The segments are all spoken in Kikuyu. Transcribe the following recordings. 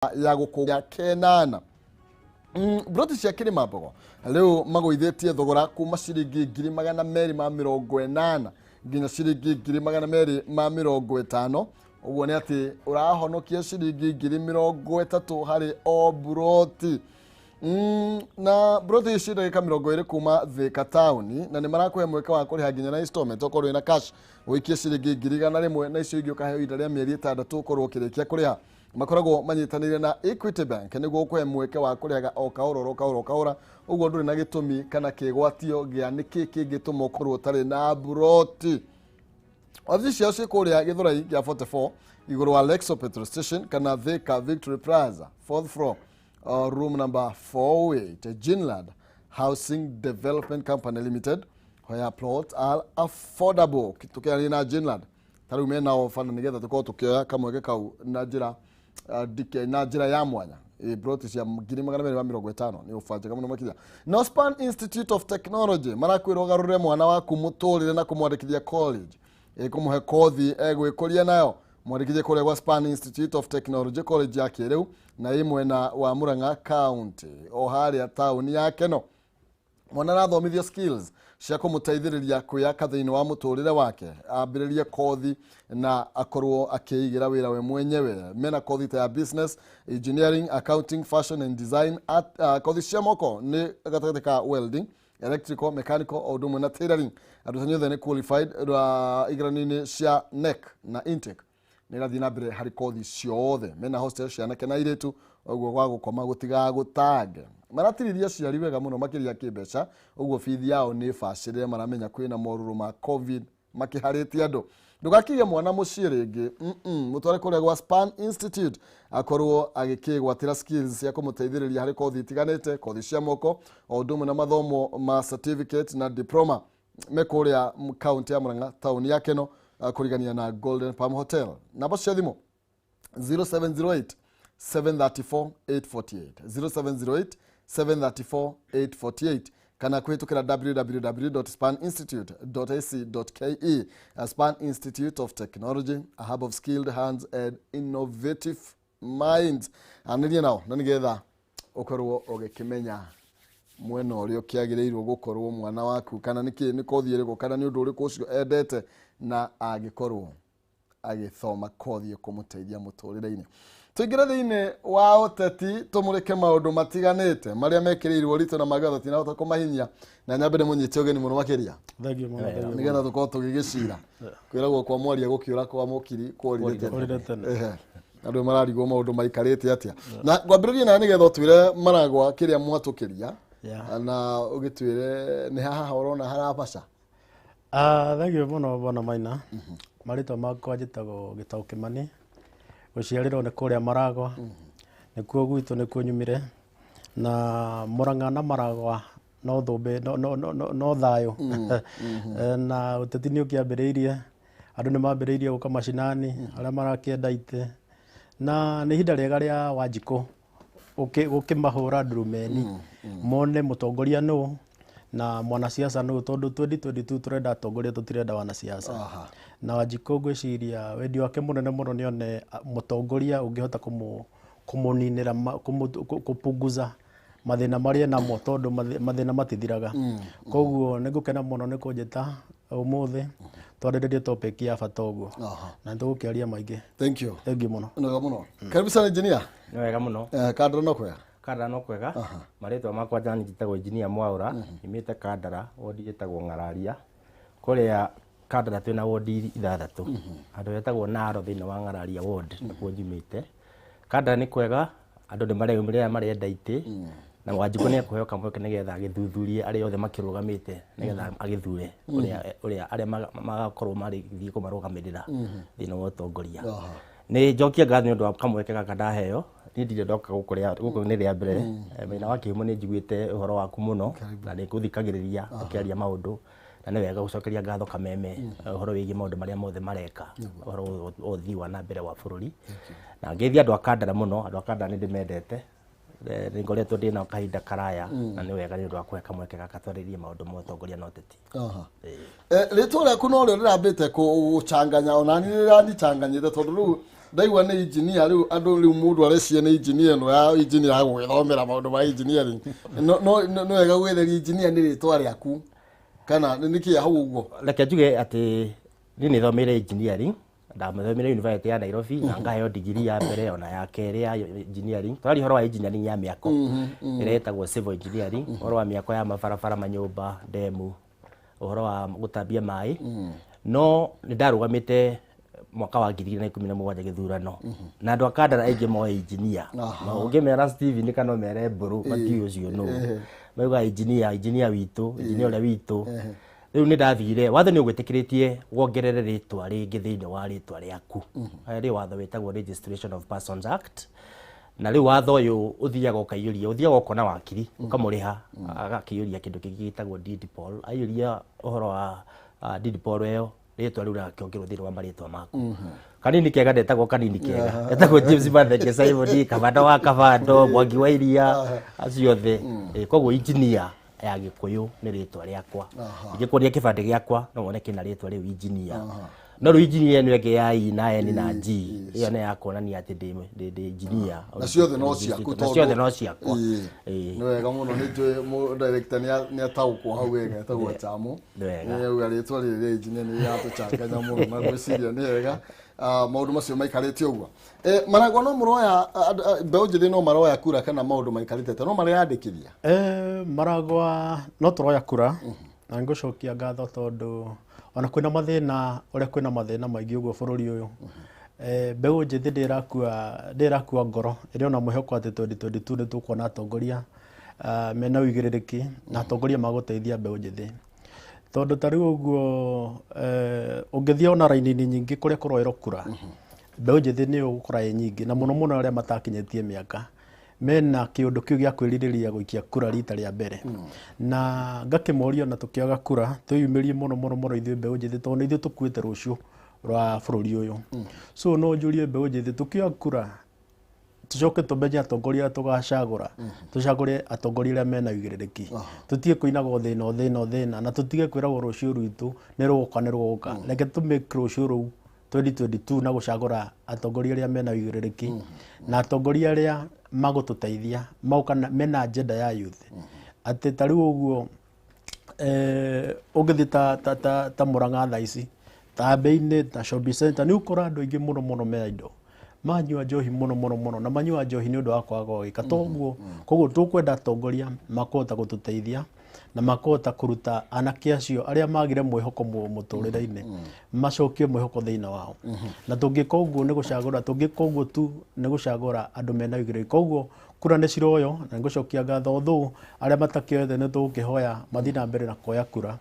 Ya gũkũgĩa kenana. Broti cia Kĩrĩma Mbogo rĩu magũithĩtie thogora kuma ciringi 280,000 nginya ciringi 250,000. Ũguo nĩ atĩ ũrahonokia ciringi 30,000 harĩ o buroti. Na broti ici ndagĩka 20 kuma Thika taũni, na nĩ marakũhe mweke wa kũrĩha nginya na installment. Okorwo wĩna cash, ũikie ciringi 100,000, na icio ingĩ ũkaheo ihinda rĩa mĩeri 6 ũkorwo ũkĩrĩkia kũrĩha. Makoragwo manyitanĩire na Equity Bank nĩguo ũkũhe mweke wa kũrĩhaga o kahora oro kahora o kahora. Ũguo ndũrĩ na gĩtũmi kana kĩgwatio gĩa nĩkĩ kĩngĩtũma ũkorwo ũtarĩ na buroti. Wabici ciao ciĩ kũrĩa Gĩthũrai gĩa 44, igũrũ wa Lexo petrol station, kana Thika Victory Plaza, fourth floor, room number 408. Ginland Housing Development Company Limited, where plots are affordable. Tũkĩaria na Ginland ta rĩu mena ofa, na nĩgetha tũkorwo tũkĩoya kamweke kau na njĩra ndike na njĩra ya mwanya. Broti cia 250,000 nĩ ofa njega mũno makĩria. No Span Institute of Technology marakwĩra ũgarũre mwana waku mũtũrĩre na kũmwandĩkithia college ĩkũmũhe kothi egwĩkũria nayo. Mwandĩkithie kũrĩa gwa Span Institute of Technology, college ya kĩrĩu, na ĩ mwena wa Murang'a County, o harĩa taũni ya Keno. Mwana arathomithio skills cia kũmũteithĩrĩria kwĩyaka thĩinĩ wa mũtũrĩre wake, ambĩrĩrie kothi na akorwo akĩigĩra wĩra we mwenyewe. Mena kothi ta ya business, engineering, accounting, fashion and design, art, kothi cia moko nĩ gatagatĩ ka welding, electrical, mechanical, o ũndũ ũmwe na tailoring. Arutani othe nĩ qualified. Igeranio-inĩ cia KNEC na intake nĩ irathiĩ na mbere harĩ kothi ciothe. Mena hostel cia anake na airĩtu, ũguo gwa gũkoma gũtigagũtange. Maratiriria aciari wega mũno makĩria kĩmbeca, ũguo bithi yao nĩ bacĩrĩre. Maramenya kwĩna morũrũ ma COVID makĩharĩtie andũ. Ndũgakige mwana mũciĩ rĩngĩ, mũtware kũrĩa gwa Span Institute akorwo agĩkĩgwatĩra skills cia kũmũteithĩrĩria harĩ kothi itiganĩte, kothi cia moko, o ũndũ ũmwe na mathomo ma certificate na diploma. Me kũrĩa kaunti ya Murang'a, taũni ya Keno, kũrigania na Golden Palm Hotel. Namba cia thimũ 0708 734 848, 0708 734 848, kana kũhĩtũkĩra www.spaninstitute.ac.ke. Span Institute of Technology, a hub of skilled hands and innovative minds. Anĩria nao na nĩgetha ũkorwo ũgĩkĩmenya mwena ũrĩa ũkĩagĩrĩirwo gũkorwo mwana waku, kana nĩkĩ, nĩ kothi ĩrĩkũ, kana nĩ ũndũ ũrĩkũ ũcio endete, na angĩkorwo agĩthoma kothi ĩkũmũteithia mũtũrĩre-inĩ. Tũingĩre thĩinĩ wa ũteti, tũmũrĩke maũndũ matiganĩte marĩa mekĩrĩirwo ũritũ na mangĩ tũtinahota kũmahinyia, na nyambe ndĩmũnyite ũgeni mũno makĩria. Thank you mũno, thank you. Nĩgetha tũkorwo tũgĩgĩcira. Kwĩragwo kwa mwaria gũkĩũra kwa mũkiri kworire tene. Kworire tene. Ehe. Andũ mararigwo maũndũ maikarĩte atĩa, na ngwambĩrĩrie nawe nĩgetha ũtwĩre maragwa kĩrĩa mwatũkĩria na ũgĩtwĩre nĩ haha ũrona harabaca. Ah, thank you mũno, bwana Maina. Marĩtwa makwa njĩtagwo Gĩtaũ Kĩmani. Gũciarĩrwo nĩ kũrĩa Maragwa. Nĩkuo gwitũ, nĩkuo nyumire. Na Mũrang'a na Maragwa no thũmbĩ no, no, no, no, no thayũ. Na ũteti nĩ ũkĩambĩrĩirie, andũ nĩ mambĩrĩirie gũka macinani arĩa marakĩenda itĩ, na nĩ ihinda rĩega rĩa Wanjikũ gũkĩmahũra ndurumeni mone mũtongoria nũ na mwanasiasa nũ, tondũ 2022 tũrenda atongoria, tũtirenda wanasiasa. Na Wanjikũ ngwĩciria wendi wake mũnene mũno nĩ one mũtongoria ũngĩhota kũmũninĩra kũpunguza mathĩna marĩa namo, tondũ mathĩna matithiraga. Koguo nĩ ngũkena mũno nĩ kũnjĩta ũmũthĩ twarĩrĩrie topic ya bata ũguo, na nĩ tũgũkĩaria maingĩ. Thank you. Thank you mũno. Nĩ wega mũno, karibu sana, engineer. Nĩ wega mũno. Kandara no kwega? Kandara no kwega. Marĩtwa makwa njani njĩtagwo Engineer Mwaũra, nyumĩte Kandara, wodi ĩtagwo Ng'araria. Kũrĩa Kandara twĩna wodi ithathatũ, handũ hetagwo Naro thĩinĩ wa Ng'araria ward nĩkuo njumĩte. Kandara nĩ kwega, andũ nĩ mareyumĩria marenda itĩ, na Wanjikũ nĩ ekũheo kamweke nĩgetha agĩthuthurie arĩa othe makĩrũgamĩte, nĩgetha agĩthure ũrĩa arĩa magakorwo magĩthiĩ kũmarũgamĩrĩra thĩinĩ wa ũtongoria. Nĩ njokie ngatho nĩ ũndũ wa kamweke gaka ndaheo. Niĩ ndirĩ ndoka gũkũ rĩa gũkũ nĩ rĩa mbere. Maina wa Kĩhumo, nĩ njiguĩte ũhoro waku mũno na nĩ ngũthikagĩrĩria ũkĩaria maũndũ, na nĩ wega gũcokeria ngatho kameme ũhoro wĩgiĩ maũndũ marĩa mothe mareka, ũhoro wa ũthii wa na mbere wa bũrũri, na ngeithia andũ a Kandara mũno. Andũ a Kandara nĩ ndĩmendete. Nĩ ngoretwo ndĩ nao kahinda karaya, na nĩ wega nĩ ũndũ wa kũhe kamweke gaka twarĩrie maũndũ ma ũtongoria na ũteti. Rĩtwa rĩaku no rĩo rĩrambĩte gũchanganya, ona niĩ rĩranichanganyĩte, tondũ rĩu Ndaigua nĩ engineer rĩu andũ rĩu mũndũ arecia nĩ engineer ĩno ya engineer ya gũgĩthomera maũndũ ma engineering. No wega gwĩtheria engineer nĩ rĩtwa rĩaku kana nĩ nĩkĩ hau ũguo? Reke njuge atĩ niĩ nĩ thomeire engineering, ndathomire University ya Nairobi na ngaheo digiri ya mbere ona ya kerĩ ya engineering. Tũraria ũhoro wa engineering ya mĩako ĩrĩa ĩtagwo civil engineering, ũhoro wa mĩako ya mabarabara, manyũmba, ndemu, ũhoro wa gũtambia maĩ. No nĩ ndarũgamĩte mwaka wa 2017 gĩthurano na andũ a Kandara aingĩ moĩ engineer. Na ũngĩmera Steven kana ũmere Mbũrũ matiũĩ ũcio nũ. Maugaga engineer, engineer witũ, engineer ũrĩa witũ. Rĩu nĩ ndathire, watho nĩ ũgwĩtĩkĩrĩtie wongerere rĩtwa rĩngĩ thĩinĩ wa rĩtwa rĩaku. Harĩ watho wĩtagwo Registration of Persons Act, na rĩu watho ũyũ ũthiaga ũkaiyũria, ũthiaga ũkona wakiri ũkamũrĩha, agakĩiyũria kĩndũ kĩngĩ gĩtagwo deed poll. Aiyũria ũhoro wa deed poll ĩyo, rĩtwa rĩu rĩgakĩongererwo thĩinĩ wa marĩtwa maku. Kanini kega ndetagwo kanini kega, etagwo James Mathenge Simon, Kabando wa Kabando, Mwangi wa Iria, acio othe. Koguo engineer ya Gĩkũyũ nĩ rĩtwa rĩakwa. Ingĩkuonia kĩbandĩ gĩakwa no wone kĩna rĩtwa rĩu engineer. No rĩu engineer ĩno ĩngĩ ya I na N na G, ĩyo nĩ ya kuonania atĩ ndĩ engineer. Na ciothe no ciaku. Na ciothe no ciakwa. Nĩ wega mũno, nĩ njũĩ director nĩ ataũkwo hau wega, etagwo Chamo. Nĩ wega. Nĩ auga rĩtwa rĩrĩ rĩa engineer nĩ rĩratũchanganya mũno na ngwĩciria nĩ wega maũndũ macio maikarĩte ũguo. Maragwa no mũroya mbeũ njĩthĩ no maroya kura kana maũndũ maikarĩte ta no mareyandĩkithia? Maragwa no tũroya kura na ngũcokia ngatho tondũ ona kwĩna mathĩna, ũrĩa kwĩna mathĩna maingĩ ũguo bũrũri ũyũ, mbeũ njĩthĩ ndĩrakua ngoro, ĩrĩ ona mwĩhoko atĩ 2022 nĩ tũkuona atongoria mena ũigĩrĩrĩki na atongoria magũteithia mbeũ njĩthĩ. Tondũ ta rĩu ũguo ũngĩthiĩ ona raini-inĩ nyingĩ kũrĩa kũroerwo kura, mbeũ njĩthĩ nĩ ũgũkora ĩ nyingĩ, na mũno mũno arĩa matakinyĩtie mĩaka mena kĩũndũ kĩu gĩa kwĩrirĩria gũikia kura rita rĩa mbere. Na ngakĩmoria ona tũkĩoyaga kura twĩyumĩrie mũno mũno mũno ithuĩ mbeũ njĩthĩ, tondũ nĩ ithuĩ tũkuĩte rũciũ rwa bũrũri ũyũ. So no njũrie mbeũ njĩthĩ, tũkĩoya kura tũcoke tũmenye atongoria arĩa tũgacagũra, tũcagũre atongoria arĩa mena ũigĩrĩrĩki, tũtige kũinaga o thĩna o thĩna o thĩna, na tũtige kwĩragwo rũciũ rwitũ nĩ rũgũka nĩ rũgũka. Reke tũmake rũciũ rũu 2022 na gũcagũra atongoria arĩa mena ũigĩrĩrĩki na atongoria arĩa magũtũteithia magoka mena agenda ya youth. Atĩ ta rĩu ũguo ũngĩthiĩ ta Murang'a thaa ici, ta Mbei-inĩ, ta shopping center, nĩ ũkora andũ aingĩ mũno mũno me indo manyua njohi mũno mũno mũno, na manyua njohi nĩ ũndũ wa kwaga gwĩka. Toguo koguo tũkwenda atongoria makũhota gũtũteithia na makũhota kũruta anake acio arĩa magire mwĩhoko mũtũrĩre-inĩ, macokie mwĩhoko thĩinĩ wao. Na tũngĩka ũguo nĩ gũcagũra, tũngĩka ũguo tu nĩ gũcagũra andũ mena ũigĩrĩrĩki. Koguo kura nĩ ciroywo, na nĩngũcokia ngatho thũ arĩa matakĩoete, nĩ tũgũkĩhoya mathiĩ na mbere na kuoya kura,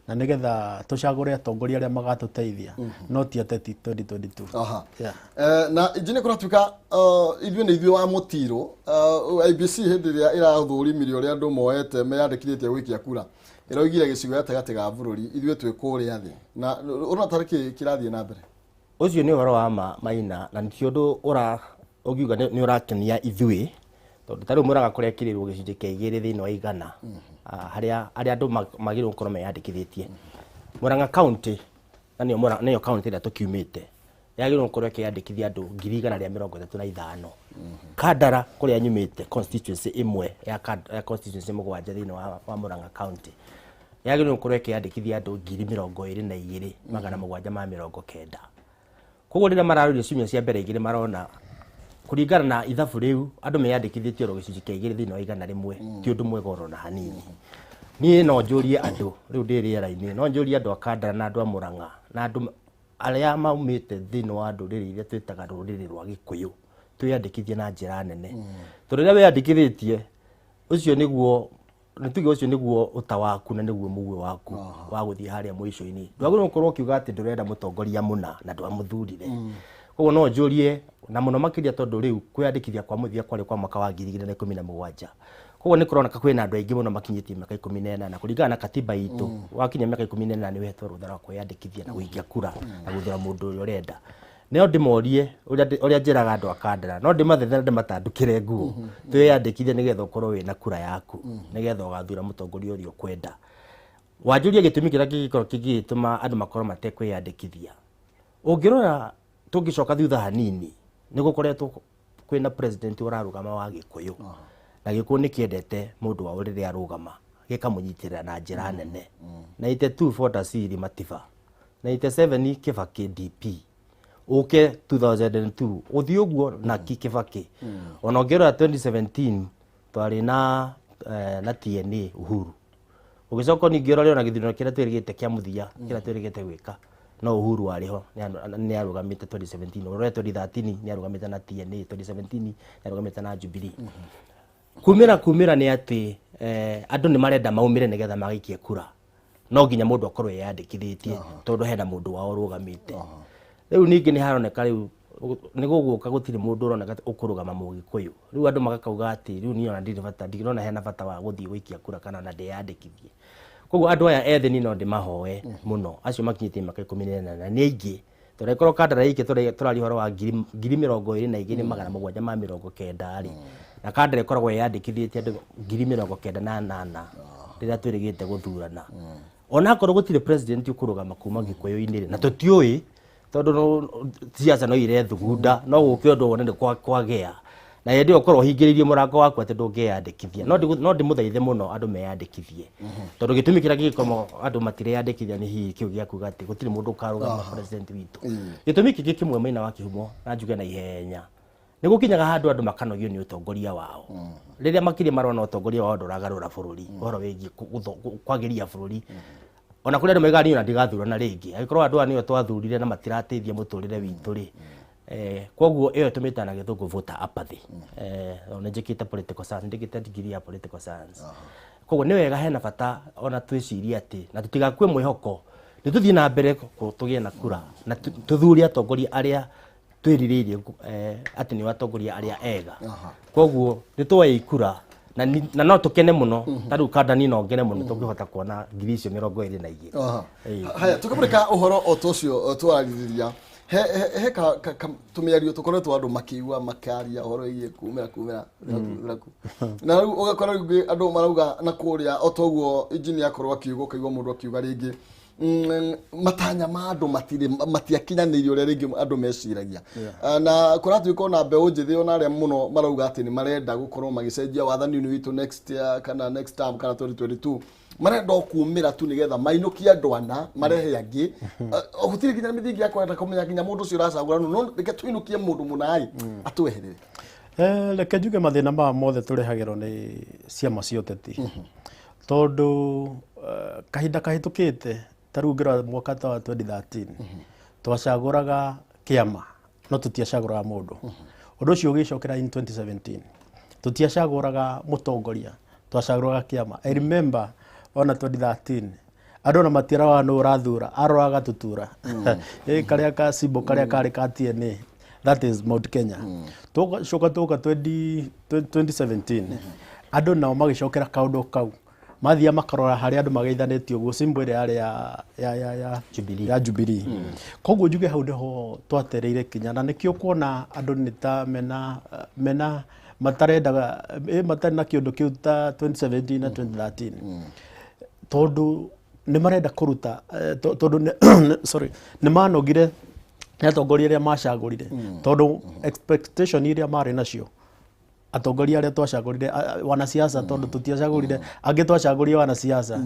na nĩgetha tũcagũre atongoria arĩa magatũteithia, no ti ateti 2022. Yeah. Na injinia, kũratuĩka ithuĩ nĩ ithuĩ wa mũtirũ IEBC hĩndĩ ĩrĩa ĩrathũrimire ũrĩa andũ moete meyandĩkithĩtie gũikia kura, ĩroigire gĩcigo gatagatĩ ga bũrũri ithuĩ twĩ kũrĩa thĩ, na ũrona tarĩ kĩ kĩrathiĩ na mbere? Ũcio nĩ ũhoro wa ma Maina, na nĩ ũndũ ũra ũngiuga nĩ ũrakenia ithuĩ, tondũ ta rĩu Mũrang'a kũrekĩrĩrwo gĩcunjĩ kĩa 2 thĩinĩ wa 100 harĩa arĩa andũ magĩrĩirwo gũkorwo meyandĩkithĩtie. Murang'a County, na nĩyo Murang'a, nĩyo county ĩrĩa tũkiumĩte, yagĩrĩirwo gũkorwo ĩkĩyandĩkithia andũ 135,000. Kandara kũrĩa nyumĩte, constituency ĩmwe ya constituency 7 thĩinĩ wa Murang'a County, yagĩrĩirwo gũkorwo ĩkĩyandĩkithia andũ 22,790. Koguo rĩrĩa mararũria ciumia cia mbere 2, marona kũringana na ithabu rĩu andũ meyandĩkithĩtie oro gĩcunjĩ kĩa 2 thĩinĩ wa 100, ti ũndũ mwega oro na hanini. Niĩ no njũrie andũ rĩu ndĩ rĩera-inĩ, no njũrie andũ a Kandara na andũ a Murang'a na andũ arĩa maumĩte thĩinĩ wa ndũrĩrĩ iria twĩtaga rũrĩrĩ rwa Gĩkũyũ, twĩyandĩkithie na njĩra nene, tondũ rĩrĩa wĩyandĩkithĩtie, ũcio nĩguo nĩ tuge ũcio nĩguo ũta waku na nĩguo mũguĩ waku wa gũthiĩ harĩa mũico-inĩ. Ndwagĩrĩirwo gũkorwo ũkiuga atĩ ndũrenda mũtongoria mũna na ndwamũthurire. Koguo no njũrie na mũno makĩria, tondũ rĩu kwĩyandĩkithia kwa mũthia kwarĩ kwa mwaka wa 2017, koguo nĩ kũroneka kwĩna andũ aingĩ mũno makinyĩtie mĩaka 18, kũringana na katiba itũ wakinya mĩaka 18 nĩ ũhetwo rũtha rwa kwĩyandĩkithia na gũikia kura na gũthura mũndũ ũrĩa ũrenda. No ndĩmorie ũrĩa njĩraga andũ a Kandara, no ndĩmathethe na ndĩmatandũkĩre nguo, twĩyandĩkithie nĩgetha ũkorwo wĩna kura yaku, nĩgetha ũgathura mũtongoria ũrĩa ũkwenda. Wanjũria gĩtũmi kĩrĩa kĩngĩkorwo kĩngĩtũma andũ makorwo matekwĩyandĩkithia, ũngĩrora tũngĩcoka thutha hanini. Nĩ gũkoretwo kwĩna president ũrarũgama wa Gĩkũyũ, na Gĩkũyũ nĩ kĩendete mũndũ wao rĩrĩa arũgama, gĩkamũnyitĩrĩra na njĩra nene. 92 Ford Matiba, 97 Kibaki DP, uke 2002 uthi uguo na Kibaki. Ona ũngĩrora 2017 twarĩ na na TNA Uhuru. Ũgĩcoka ningĩ ũrore ona gĩthurano kĩrĩa twĩrĩgĩte kĩa mũthia kĩrĩa twĩrĩgĩte gwĩka, no Uhuru warĩ ho, nĩ arũgamĩte 2017. Ũrore 2013 nĩ arũgamĩte na TNA, 2017 nĩ arũgamĩte na Jubilee. Kumĩra nĩ atĩ andũ nĩ marenda maumĩre nĩgetha magaikie kura, no nginya mũndũ akorwo eyandĩkithĩtie tondũ hena mũndũ wao ũrũgamĩte. Rĩu ningĩ nĩ haroneka rĩu nĩ gũgũka gũtirĩ mũndũ ũroneka ũkũrũgama Mũgĩkũyũ. Rĩu andũ magakauga atĩ rĩu niĩ ona ndirĩ bata, ndirona hena bata wa gũthiĩ gũikia kura kana ona ndĩyandĩkithie. Koguo andũ aya ethĩ niĩ no ndĩmahoe mũno, acio makinyĩtie mĩaka 18 nĩ aingĩ, tondũ angĩkorwo Kandara iki tũraria ũhoro wa 22,790 rĩ, na Kandara ĩkoragwo ĩyandĩkithĩtie andũ 98,000 rĩrĩa twĩrĩgĩte gũthurana. Onakorwo gũtirĩ president ũkũrũgama kuma Gĩkũyũ-inĩ rĩ, na tũtiũĩ tondũ siasa no irethugunda, no gũke ũndũ wone nĩ kwagĩa na hĩndĩ ĩyo ũkorwo ũhingĩrĩirie mũrango waku atĩ ndũngĩyandĩkithia. No ndĩmũthaithe mũno andũ meyandĩkithie, tondũ gĩtũmi kĩrĩa gĩgĩkorwo andũ matireyandĩkithia nĩ hihi kĩu gĩa kuga atĩ gũtirĩ mũndũ ũkarũgama president witũ. Gĩtũmi kĩngĩ kĩmwe Maina wa Kĩhumo, na njuge na ihenya, nĩ gũkinyaga handũ andũ makanogio nĩ ũtongoria wao. Rĩrĩa makĩria marona ũtongoria wao ndũragarũra bũrũri, ũhoro wĩgiĩ kwagĩria bũrũri. Ona kũrĩ andũ maigaga niĩ ona ndigathurana rĩngĩ, angĩkorwo andũ aya nĩo twathurire na matirateithia mũtũrĩre witũ rĩ. Koguo ĩyo tũmĩtaga na gĩthũngũ voter apathy. Nĩ njĩkĩte political science, njĩkĩte degree ya political science. Koguo nĩ wega hena bata ona twĩcirie atĩ na tũtigakue mwĩhoko, nĩ tũthiĩ na mbere tũgĩe na kura na tũthure atongoria arĩa twĩrirĩirie atĩ nĩo atongoria arĩa ega. Koguo nĩ tuoe kura na no tũkene mũno, ta rĩu Kanda niĩ no ngene mũno tũngĩhota kuona 22,000. Haya, tũkĩmũrĩka ũhoro o ta ũcio twararĩrĩria, he tũmĩario tũkoretwo andũ makĩigua makaria ũhoro wĩgiĩ kumĩra na rĩu ũgakora rĩngĩ andũ marauga na kũrĩa o toguo engineer akorwo akiuga, ũkaigua mũndũ akiuga rĩngĩ matanya ma andũ matirĩ matiakinyanĩirie ũrĩa rĩngĩ andũ meciragia. Na kũratuĩka ona mbeũ njĩthĩ ona arĩa mũno marauga atĩ nĩ marenda gũkorwo magĩcenjia wathani ũyũ witũ next year kana next term kana 2022, marenda o kumĩra tu nĩgetha mainũkie andũ ana marehe angĩ. Gũtirĩ nginya mĩthingi ya kwenda kũmenya nginya mũndũ ũcio ũracagũra, no reke tũinũkie mũndũ mũna-ĩ atweherere. Reke njuge mathĩna maya mothe tũrehagĩrwo nĩ ciama cia ũteti, tondũ kahinda kahĩtũkĩte ta rĩu ngĩrora mwaka ta wa 2013 twacagũraga kĩama no tũtiacagũraga mũndũ. Ũndũ ũcio ũgĩcokera in 2017 tũtiacagũraga mũtongoria, twacagũraga kĩama. I remember ona 2013 andũ ona matiroraga nũ ũrathura, aroraga gatutura karĩa ka symbol karĩa karĩ ka TNA, that is Mount Kenya. Tũgacoka tũka 2017 andũ nao magĩcokera kaũndũ kau, mathia makarora harĩa andũ mageithanĩtie ũguo symbol ĩrĩa yarĩ ya Jubilee. Ya Jubilee. Koguo njuge hau nĩho twatereire kinya, na nĩkĩo kuona andũ nĩ ta mena matarendaga matarĩ na kĩũndũ kĩu ta 2017 na 2013, tondũ nĩ marenda kũruta tondũ sorry, nĩ manogire nĩ atongoria arĩa macagũrire, tondũ expectation iria marĩ nacio atongoria arĩa twacagũrire wanasiasa, tondũ tũtiacagũrire angĩ, twacagũrire wanasiasa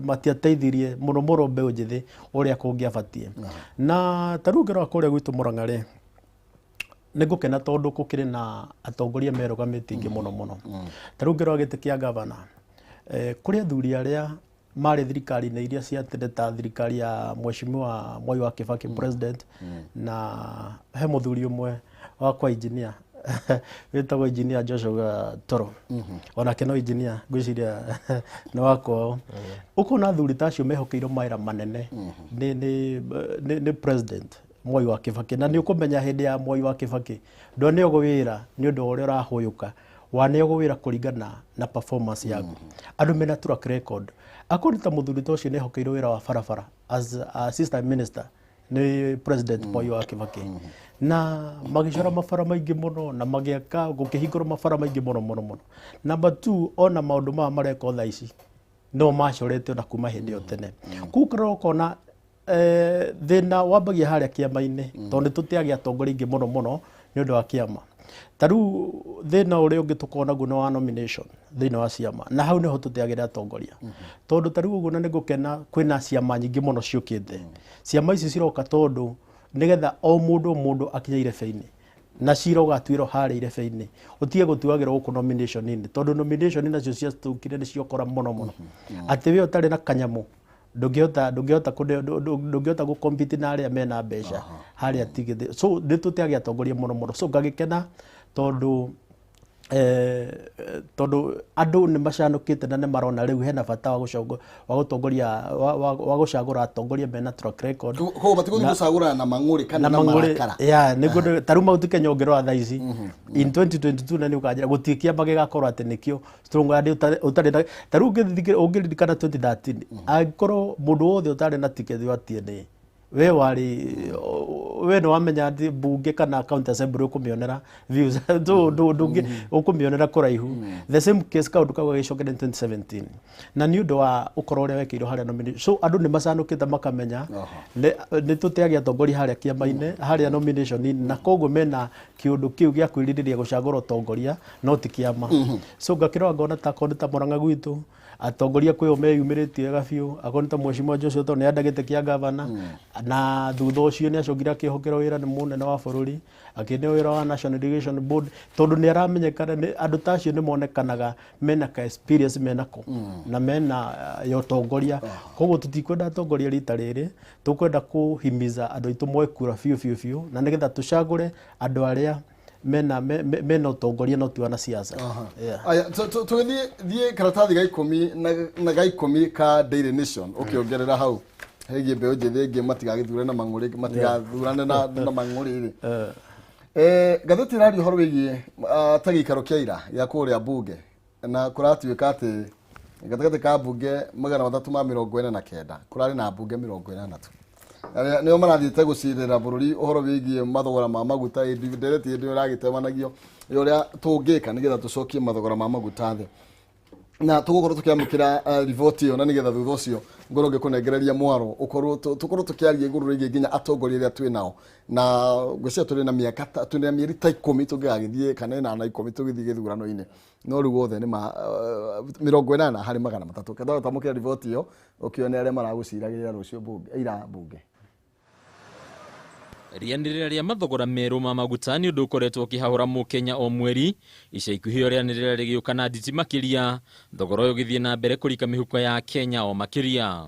matiateithirie mũno mũno mbeũ njĩthĩ ũrĩa kũngĩabatie. Na ta rĩu ũngĩrora kũrĩa gwitũ Mũrang'a rĩ, nĩ ngũkena tondũ gũkĩrĩ na atongoria merũgamĩtie aingĩ mũno mũno. Ta rĩu ũngĩrora gĩtĩ kĩa gavana, kũrĩ athuri arĩa marĩ thirikari-inĩ iria cia tene ta thirikari ya Mheshimiwa Mwai wa Kibaki president, na he mũthuri ũmwe wakwa engineer wĩtagwo engineer Joshua Toro, onake no engineer ngwĩciria nĩ wa kwao. Ũkona athuri ta acio mehokeirwo mawĩra manene nĩ president Mwai wa Kibaki, na nĩ ũkũmenya hĩndĩ ya Mwai wa Kibaki ndwaneagwo wĩra nĩ ũndũ wa ũrĩa ũrahũyũka, waneagwo wĩra kũringana na performance yaku. Andũ mena track record, akorwo nĩ ta mũthuri ta ũcio nĩ ehokeirwo wĩra wa barabara as assistant minister nĩ president Mwai wa Kibaki, na magĩcora mabara maingĩ mũno na magĩaka gũkĩhingũrwo mabara maingĩ mũno mũno mũno. Number two, ona maũndũ maya marekwo thaa ici no macorete ona kuma hĩndĩ ĩyo tene. Koguo ũkarora ũkona thĩna wambagia harĩa kĩama-inĩ, tondũ nĩ tũteagia atongoria aingĩ mũno mũno Nĩ ũndũ wa kĩama. Ta rĩu thĩna ũrĩa ũngĩ tũkoragwo naguo nĩ wa nomination thĩinĩ wa ciama, na hau nĩho tũteagĩra atongoria, tondũ ta rĩu ũguo na nĩ ngũkena kwĩna ciama nyingĩ mũno ciũkĩte. Ciama ici ciroka tondũ nĩgetha o mũndũ o mũndũ akinye irebe-inĩ na cira ũgatuĩrwo harĩa irebe-inĩ, ũtige gũtuagĩrwo gũkũ nomination-inĩ, tondũ nomination nacio ciatũkire nĩ ciokora mũno mũno, atĩ we ũtarĩ na kanyamũ ndũngĩhota gũ compete na arĩa mena mbeca harĩa tigithĩ. So nĩ tũteagĩa atongoria mũno mũno. So ngagĩkena tondũ tondũ andũ nĩ macanũkĩte na nĩ marona rĩu hena bata wa gũcongo wa gũtongoria wa gũcagũra atongoria mena track record. Koguo matigũthiĩ gũcagũrana na mang'ũrĩ kana na mang'ũrĩ. Marakara. Ya, nĩguo ta rĩu Mount Kenya ũngĩrora thaa ici in 2022 na nĩ ũkanjĩra gũtirĩ kĩama gĩgakorwo atĩ nĩkĩo strong andĩ ũtarĩ na ta rĩu ũngĩririkana 2013, angĩkorwo mũndũ wothe ũtarĩ na ticket wa TNA, we warĩ we nĩ wamenya atĩ mbunge kana county assembly ũkũmĩonera views ndũngĩ ũkũmĩonera kũraihu. The same case, kaũndũ kau gagĩcokera 2017 na nĩ ũndũ wa ũkora ũrĩa wekĩirwo harĩa nomination. So andũ nĩ macanũkĩte makamenya nĩ tũteagia atongoria harĩa kĩama-inĩ, harĩa nomination-inĩ, na koguo mena kĩũndũ kĩu gĩa kwĩrirĩria gũcagũra ũtongoria no ti kĩama. So ngakĩrora ngona ta akorwo nĩ ta Murang'a gwitũ atongoria kwĩo meyumĩrĩtie wega biũ, akorwo nĩ ta mheshimiwa Joshua tondũ nĩ enda gĩtĩ kĩa gavana, na thutha ũcio nĩ acokire akĩhokerwo wĩra nĩ mũnene wa bũrũri, akĩneo wĩra wa National Irrigation Board, tondũ nĩ aramenyekana nĩ andũ ta acio nĩ monekanaga mena ka experience menako na mena ya ũtongoria. Koguo tũtikwenda atongoria rita rĩrĩ, tũkwenda kũhimiza andũ aitũ moe kura biũ biũ biũ na nĩgetha tũcagũre andũ arĩa mena ũtongoria no ti wanasiasa. Yeah. Aya, tũgĩthiĩ thiĩ karatathi ga 10 na ga 10 ka Daily Nation, ũkĩongerera hau hegiĩ mbeũ njĩthĩ ĩngĩ matigagĩthure na mang'ũrĩ, matigathurane na mang'ũrĩ rĩ. Ngathĩti ĩraria ũhoro wĩgiĩ ta gĩikaro kĩa ira gĩa kũrĩa mbunge, na kũratuĩka atĩ gatagatĩ ka mbunge 349 kũrarĩ na mbunge 80 tu. Arĩa nĩo marathiĩte gũcirĩra bũrũri ũhoro wĩgiĩ mathogora ma maguta, ĩndĩ ndereti hĩndĩ ĩyo ĩragĩtemanagio ya ũrĩa tũngĩka nĩgetha tũcokie mathogora ma maguta thĩ, na tũgũkorwo tũkĩamũkĩra riboti ĩyo na nĩgetha thutha ũcio ngorwo ngĩkũnengereria mwaro ũkorwo tũkorwo tũkĩaria igũrũ rĩgiĩ nginya atongoria arĩa twĩ nao, na ngwĩciria tũrĩ na mĩaka tũrĩ na mĩeri ta 10 tũngĩgagĩthiĩ kana 8 10 tũgĩthiĩ gĩthurano-inĩ, no rĩu othe nĩ ma 80 harĩ 300. Ketha ũtamũkĩra riboti ĩyo ũkĩone arĩa maragũciragĩrĩra rũciũ mbunge, ira mbunge. Rĩanĩrĩra rĩa mathogora merũ ma maguta nĩ ũndũ ũkoretwo ũkĩhahũra mũkenya o mweri. Ica ikuhĩ rĩanĩrĩra rĩgĩũka na nditi makĩria, thogora ũyũ ũgĩthiĩ na mbere kũrika mĩhuko ya Kenya o makĩria.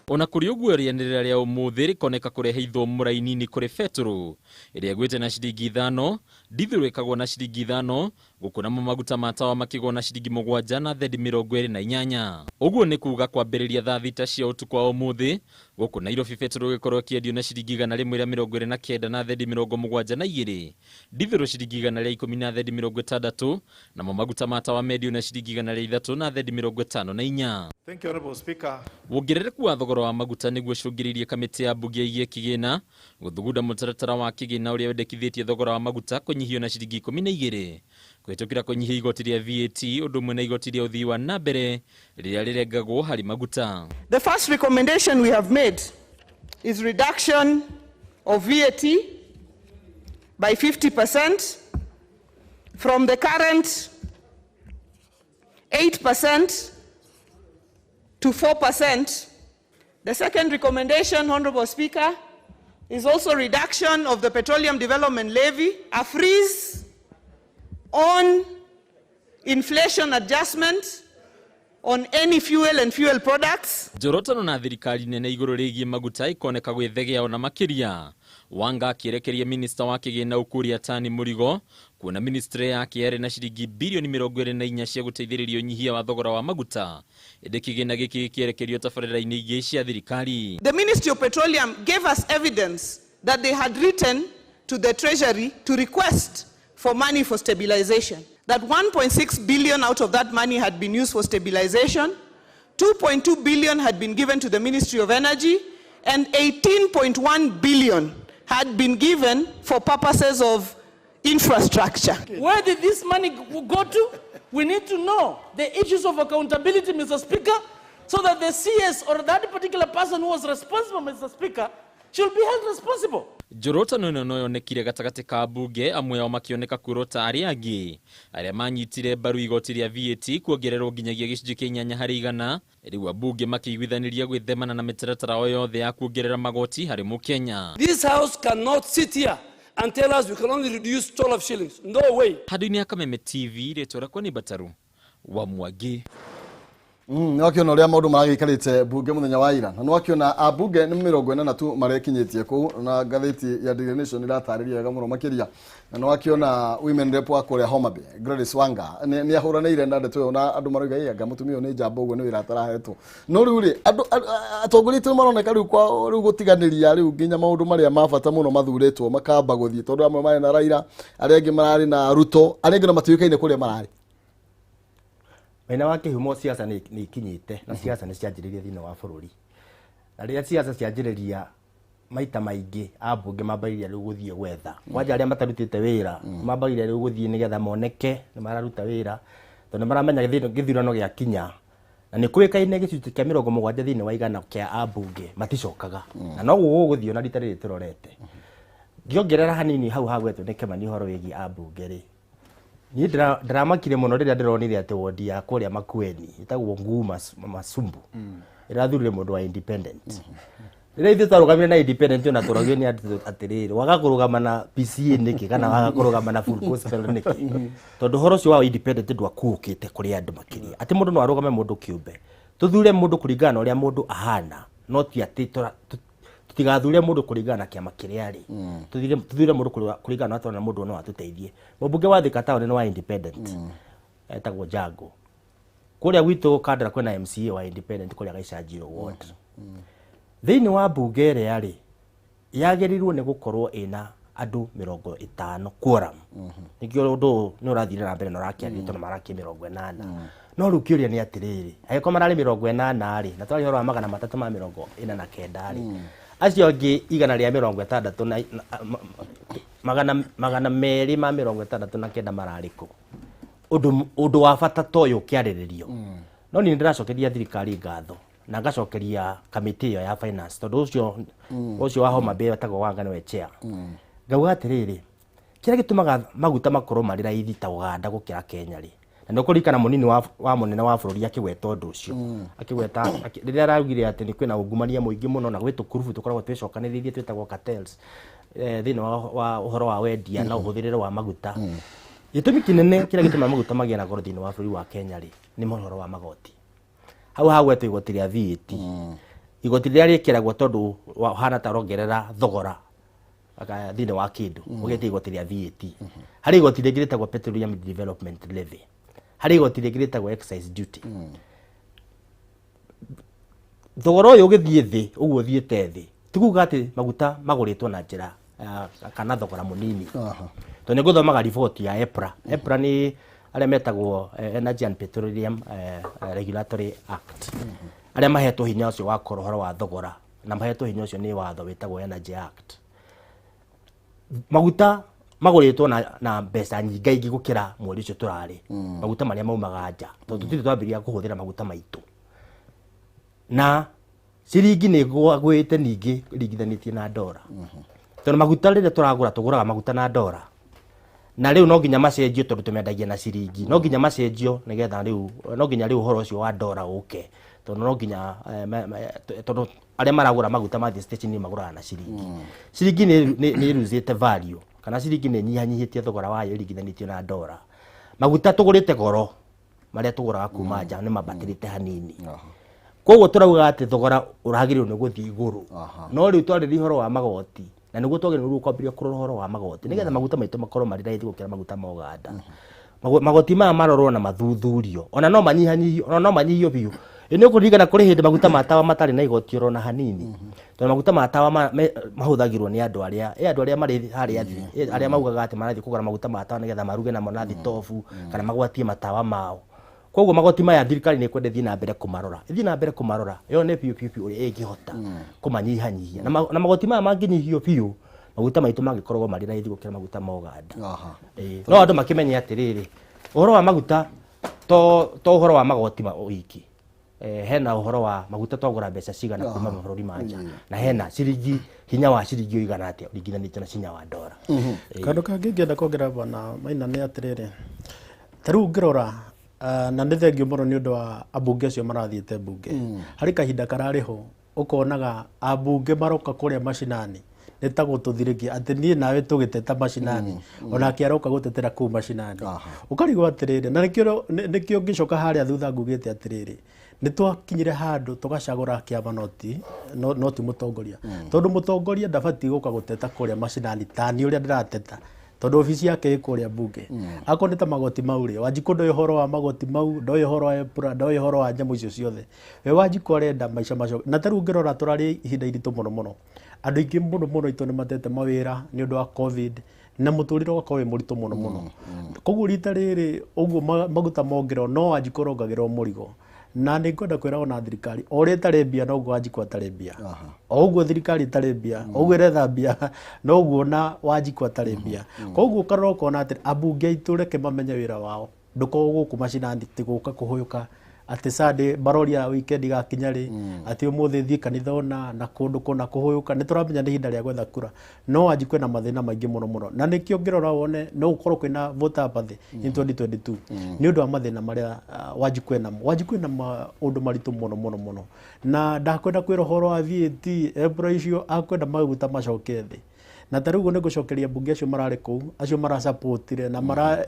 Ona kũrĩ ũguo, rĩanĩrĩra rĩa ũmũthĩ rĩkoneka kũrehe ithũmũra inini kũrĩ betũrũ ĩrĩa ĩgwĩte na ciringi 5, ndithũrũ ĩkagwo na ciringi 5, gũkũ namo maguta ma tawa makĩgwo na ciringi 7 na thendi 28. Ũguo nĩ kuga kwambĩrĩria thaa 6 cia ũtukũ wa ũmũthĩ, gũkũ Nairobi betũrũ ĩgĩkorwo ĩkĩendio na ciringi 129 na thendi 72, ndithũrũ ciringi 110 na thendi 60, namo maguta ma tawa mendio na ciringi 103 na thendi 54. Thank you, Honorable Speaker. Wongerereku wa thogora wa maguta nĩguo ũcũngĩrĩirie kamĩtĩ ya mbunge ĩgiĩ kĩgĩna gũthugunda mũtaratara wa kĩgĩna ũrĩa wendekithĩtie thogora wa maguta kũnyihio na ciringi 12 kũhĩtũkĩra kũnyihia igoti rĩa VAT ũndũ ũmwe na igoti rĩa ũthii wa na mbere rĩrĩa rĩrengagwo harĩ maguta. The first recommendation we have made is reduction of VAT by 50% from the current 8% to 4%. The second recommendation, Honorable Speaker, is also reduction of the Petroleum Development Levy, a freeze on inflation adjustment on any fuel and fuel products. Njorotano na thirikari nene igũrũ rĩgiĩ maguta ikoneka gwĩthegea ona makĩria, Wanga akĩerekeria minista wa kĩgĩna Ukur Yatani mũrigo kuona ministry yake yarĩ na ciringi birioni 24 cia gũteithĩrĩria ũnyihia wa thogora wa maguta, ĩndĩ kĩgĩna gĩkĩ gĩkĩerekerio tabarĩra-inĩ ingĩ cia thirikari. The Ministry of Petroleum gave us evidence that they had written to the Treasury to request for money for stabilization. That 1.6 billion out of that money had been used for stabilization, 2.2 billion had been given to the Ministry of Energy, and 18.1 billion had been given for purposes of infrastructure. Where did this money go to? We need to know the issues of accountability, Mr. Speaker, so that the CS or that particular person who was responsible, Mr. Speaker, should be held responsible. Njorotano ĩno no yonekire gatagatĩ ka ambunge amwe ao makĩoneka kwĩrwo ta arĩa angĩ arĩa manyitire mbaru igoti rĩa VAT kuongererwo nginyagia gĩcunjĩ kĩa 8% rĩu ambunge makĩiguithanĩria gwĩthemana na mĩtaratara o yothe ya kuongerera magoti harĩ mũkenya. This house cannot sit here and tell us we can only reduce 12 shillings. No way. Handũ-inĩ ya Kameme TV, rĩtwa rĩakwa nĩ Mbataru wa Mwangi. Nĩwakĩona ũrĩa maũndũ maragĩikarĩte mbunge mũthenya wa ira, na nĩwakĩona ambunge nĩ 40 tu marekinyĩtie kũu, na ngathĩti ya Daily Nation ĩratarĩria wega mũno makĩria. Na nĩwakĩona women rep wa kũrĩa Homa Bay Gladys Wanga nĩ ahũranĩire na ndeto ĩyo, na andũ marauga ĩ anga mũtumia ũyũ nĩ njamba ũguo nĩ wĩra atarahetwo. No rĩu rĩ, andũ atongoria aitũ maroneka rĩu kwa rĩu gũtiganĩria rĩu nginya maũndũ marĩa ma bata mũno mathurĩtwo makamba gũthiĩ, tondũ amwe marĩ na Raila, arĩa angĩ mararĩ na Ruto, arĩa angĩ na matiũĩkaine kũrĩa mararĩ. Maina wa kĩhumo siasa nĩ ikinyĩte, na siasa nĩ cianjĩrĩirie thĩinĩ wa bũrũri. Na rĩrĩa siasa cianjĩrĩria, maita maingĩ ambunge mambagĩrĩria rĩu gũthiĩ gwetha kwanja arĩa matarutĩte wĩra, mambagĩrĩria rĩu gũthiĩ nĩgetha moneke nĩ mararuta wĩra, tondũ nĩ maramenya gĩthurano gĩakinya na nĩ kũĩkaine gĩcunjĩ kĩa 70 thĩinĩ wa igana kĩa ambunge maticokaga, na noguo gũgũthiĩ ona rita rĩrĩ tũrorete. Ngĩongerera hanini hau hagwetwo nĩ Kĩmani ũhoro wĩgiĩ ambunge rĩ, niĩ ndĩramakire mũno rĩrĩa ndĩronire atĩ wondi ya kũrĩa Makueni ĩtagwo Nguu Masumbu ĩrathurire mũndũ wa independent. Rĩrĩa ithuĩ twarũgamire na independent, ona tũragio nĩ andũ atĩrĩrĩ, waga kũrũgama na PCA nĩkĩ, kana waga kũrũgama na full gospel nĩkĩ? Tondũ ũhoro ũcio wa independent ndwakuũkĩte kũrĩ andũ makĩria, atĩ mũndũ no arũgame mũndũ kĩũmbe. Tũthure mũndũ kũringana na ũrĩa mũndũ ahana, no ti atĩ tũtigathure mũndũ kũringana na kĩama kĩrĩa arĩ. Tũthure mũndũ kũringana na tũrona mũndũ no atũteithie. Mũmbunge wa Thika Town nĩ wa independent, etagwo Jango. Kũrĩa gwitũ Kandara kwĩna MCA wa independent kũrĩa Gaicanjiro ward. Thĩinĩ wa mbunge ĩrĩa rĩ, yagĩrĩirwo nĩ gũkorwo ĩna andũ 50 quorum. Nĩkĩo ũndũ ũyũ nĩ ũrathire na mbere na ũrakĩaria, tondũ marakĩ 80. No rĩu kĩũria nĩ atĩrĩrĩ, angĩkorwo mararĩ 80 rĩ, na twarĩ ũhoro wa 349 rĩ, acio angĩ 160 na 269 mararĩ kũ? Ũndũ wa bata ta ũyũ ũkĩarĩrĩrio. No niĩ nĩndĩracokeria thirikari ngatho na ngacokeria kamĩtĩ ĩyo ya finance, tondũ ũcio wa Homa Bay wetagwo Wanga nĩwe chair. Ngauga atĩrĩrĩ, kĩrĩa gĩtũmaga maguta makorwo marĩ raithi ta Uganda gũkĩra Kenya rĩ, na nĩ ũkũririkana mũnini wa mũnene wa bũrũri akĩgweta ũndũ ũcio, akĩgweta rĩrĩa araugire atĩ nĩ kwĩna ungumania mũingĩ mũno na gwĩ tũkurubu tũkoragwo twĩcokanĩrĩirie twĩtagwo cartels, thĩinĩ wa ũhoro wa wendia na ũhũthĩrĩre wa maguta. Gĩtũmi kĩnene kĩrĩa gĩtũmaga maguta magĩe na goro thĩinĩ wa bũrũri wa Kenya rĩ, nĩ ũhoro wa magoti. Hau hagwetwo igoti rĩa VAT, igoti rĩrĩa rĩkĩragwo tondũ ũhana ta ũrongerera thogora thĩinĩ wa kĩndũ, ũgetia igoti rĩa VAT. Harĩ igoti rĩngĩ rĩtagwo Petroleum Development Levy, harĩ igoti rĩngĩ rĩtagwo excise duty. Thogora ũyũ ũgĩthiĩ thĩ ũguo ũthiĩte thĩ, ti kuga atĩ maguta magũrĩtwo na njĩra kana thogora mũnini, tondũ nĩ ngũthomaga riboti ya EPRA. EPRA nĩ arĩa metagwo Energy and Petroleum Regulatory Act, arĩa mahetwo hinya ũcio wa kũrora ũhoro wa thogora, na mahetwo hinya ũcio nĩ watho wĩtagwo Energy Act. Maguta magũrĩtwo na mbeca nyingaingĩ gũkĩra mweri ũcio tũrarĩ, maguta marĩa maumaga nja, tondũ tũtirĩ twambĩrĩria kũhũthĩra maguta maitũ, na ciringi nĩ ĩgwĩte ningĩ ringithanĩtie na ndora, tondũ maguta rĩrĩa tũragũra, tũgũraga maguta na ndora, na rĩu no nginya macenjio, tondũ tũmendagia na ciringi. No nginya macenjio nĩgetha rĩu no nginya rĩu ũhoro ũcio wa ndora ũke, tondũ no nginya tondũ arĩa maragũra maguta mathiĩ station magũraga na ciringi. Ciringi nĩ ĩruzĩte value, kana ciringi nĩ ĩnyihanyihĩtie thogora wayo ĩringithanĩtio na ndora. Maguta tũgũrĩte goro marĩa tũgũraga kuma nja nĩ mambatĩrĩte hanini, koguo tũrauga atĩ thogora ũragĩrĩirwo nĩ gũthiĩ igũrũ. No rĩu twarĩria ũhoro wa magoti, na nĩguo twagĩrĩirwo rĩu kwambĩrĩria kũrora ũhoro wa magoti nĩgetha maguta maitũ makorwo marĩ raithi gũkĩra maguta ma Uganda. Magoti maya marorwo na mathuthurio, ona no manyihanyihio, ona no manyihio biũ. Ĩ nĩ ũkũririkana kũrĩ hĩndĩ maguta ma tawa matarĩ na igoti oro na hanini, tondũ maguta ma tawa mahũthagĩrwo nĩ andũ arĩa ĩ andũ arĩa marĩ harĩa thĩ, arĩa maugaga atĩ marathiĩ kũgũra maguta ma tawa nĩgetha maruge namo na thitobu kana magwatie matawa mao. Koguo magoti maya thirikari nĩ ĩkwenda ĩthiĩ na mbere kũmarora, ĩthiĩ na mbere kũmarora yone biũ biũ biũ ũrĩa ĩngĩhota kũmanyihanyihia. Na magoti maya mangĩnyihio biũ, maguta maitũ mangĩkoragwo marĩ raithi gũkĩra maguta ma Uganda. Ĩĩ, no andũ makĩmenye atĩrĩrĩ, ũhoro wa maguta to ũhoro wa magoti ma wiki. Hena ũhoro wa maguta twagũra mbeca cigana kuma mabũrũri ma nja, na hena ciringi, hinya wa ciringi ũigana atĩa ũringithanĩtie na hinya wa ndora. Kaũndũ kangĩ ingĩenda kuongerera, Bwana Maina, nĩ atĩrĩrĩ, ta rĩu ũngĩrora, na nĩ thengio mũno nĩ ũndũ wa ambunge acio marathiĩte mbunge. Harĩ kahinda kararĩ ho ũkonaga ambunge maroka kũrĩa macinani nĩ ta gũtũthirĩkia atĩ niĩ nawe tũgĩteta macinani, onake aroka gũtetera kũu macinani. Ũkarigwo atĩrĩrĩ, na nĩkĩo ngĩcoka harĩa thutha ngugĩte atĩrĩrĩ, nĩ twakinyire handũ tũgacagũra kĩama noti mũtongoria, tondũ mũtongoria ndabatiĩ gũka gũteta kũrĩa macinani ta niĩ ũrĩa ndĩrateta, tondũ obici yake ĩ kũrĩa mbunge. Akorwo nĩ ta magoti mau rĩ, Wanjikũ ndoĩ ũhoro wa magoti mau, ndoĩ ũhoro wa EPRA, ndoĩ ũhoro wa nyamũ icio ciothe. We Wanjikũ arenda maica macio. Na ta rĩu ũngĩrora, tũrarĩ ihinda iritũ mũno mũno, andũ aingĩ mũno mũno itũ nĩ matete mawĩra nĩ ũndũ wa COVID, na mũtũrĩre ũgakorwo wĩ mũritũ mũno mũno. Koguo rita rĩrĩ ũguo maguta mongererwo, no Wanjikũ ũrongagĩrwo mũrigo. Na nĩ ngwenda kwĩra ona thirikari, o ũrĩa ĩtarĩ mbia noguo Wanjikũ atarĩ mbia, o ũguo thirikari ĩtarĩ mbia, o ũguo ĩretha mbia noguo na Wanjikũ atarĩ mbia. Koguo ũkarora ũkona atĩ ambunge aitũ reke mamenye wĩra wao ndũkorwo gũkũ macinani, ti gũka kũhũyũka atĩ Sunday maroria weekend igakinya rĩ, atĩ ũmũthĩ thiĩ kanitha ũna na kũndũ kũna kũhũyũka. Nĩ tũramenya nĩ ihinda rĩa gwetha kura, no Wanjikũ ena mathĩna maingĩ mũno mũno, na nĩkĩo ũngĩrora wone no gũkorwo kwĩna voter apathy in 2022 nĩ ũndũ wa mathĩna marĩa Wanjikũ enamo. Wanjikũ ena maũndũ maritũ mũno mũno mũno, na ndakwenda kwĩra ũhoro wa VAT, EPRA icio, akwenda maguta macoke thĩ. Na ta rĩu ũguo nĩ ngũcokeria mbunge acio mararĩ kũu, acio marasapotire na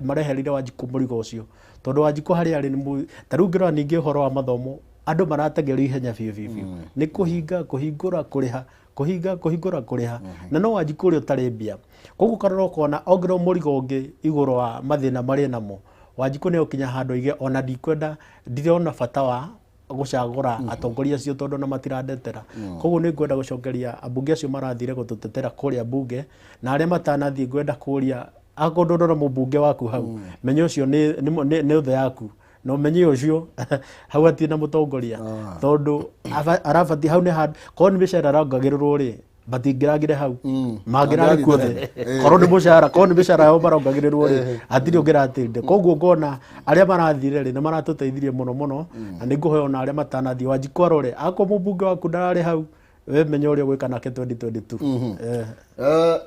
mareherire Wanjikũ mũrigo ũcio, tondũ Wanjikũ harĩa arĩ nĩ ta rĩu ngĩrora ningĩ ũhoro wa mathomo, andũ maratengerio ihenya biũ biũ biũ, nĩ kũhinga kũhingũra kũrĩha, kũhinga kũhingũra kũrĩha, na no Wanjikũ ũrĩa ũtarĩ mbia. Koguo ũkarora ũkona ongererwo mũrigo ũngĩ igũrũ wa mathĩna marĩa namo, Wanjikũ nĩ okinya handũ aige ona ndikwenda, ndirona bata wa gũcagũra atongoria acio tondũ ona matirandetera. Koguo nĩ ngwenda gũcokeria ambunge acio marathire gũtũtetera kũrĩa mbunge, na arĩa matanathiĩ ngwenda kũria, akorwo ndũrona mũmbunge waku hau, menya ũcio nĩ ũthũ yaku, na ũmenye ũcio hau hatirĩ na mũtongoria, tondũ arabatiĩ hau nĩ handũ korwo nĩ mĩcara arongagĩrĩrwo rĩ, matingĩragire hau, mangĩrarĩ kuo thĩ. Korwo nĩ mũcara, korwo nĩ mĩcara yao marongagĩrĩrwo rĩ, hatirĩ ũngĩratĩrire. Koguo ngona arĩa marathire rĩ, nĩ maratũteithirie mũno mũno, na nĩ ngũhoya ona arĩa matanathiĩ, Wanjikũ arore, akorwo mũmbunge waku ndararĩ hau, we menya ũrĩa ũgwĩka nake 2022.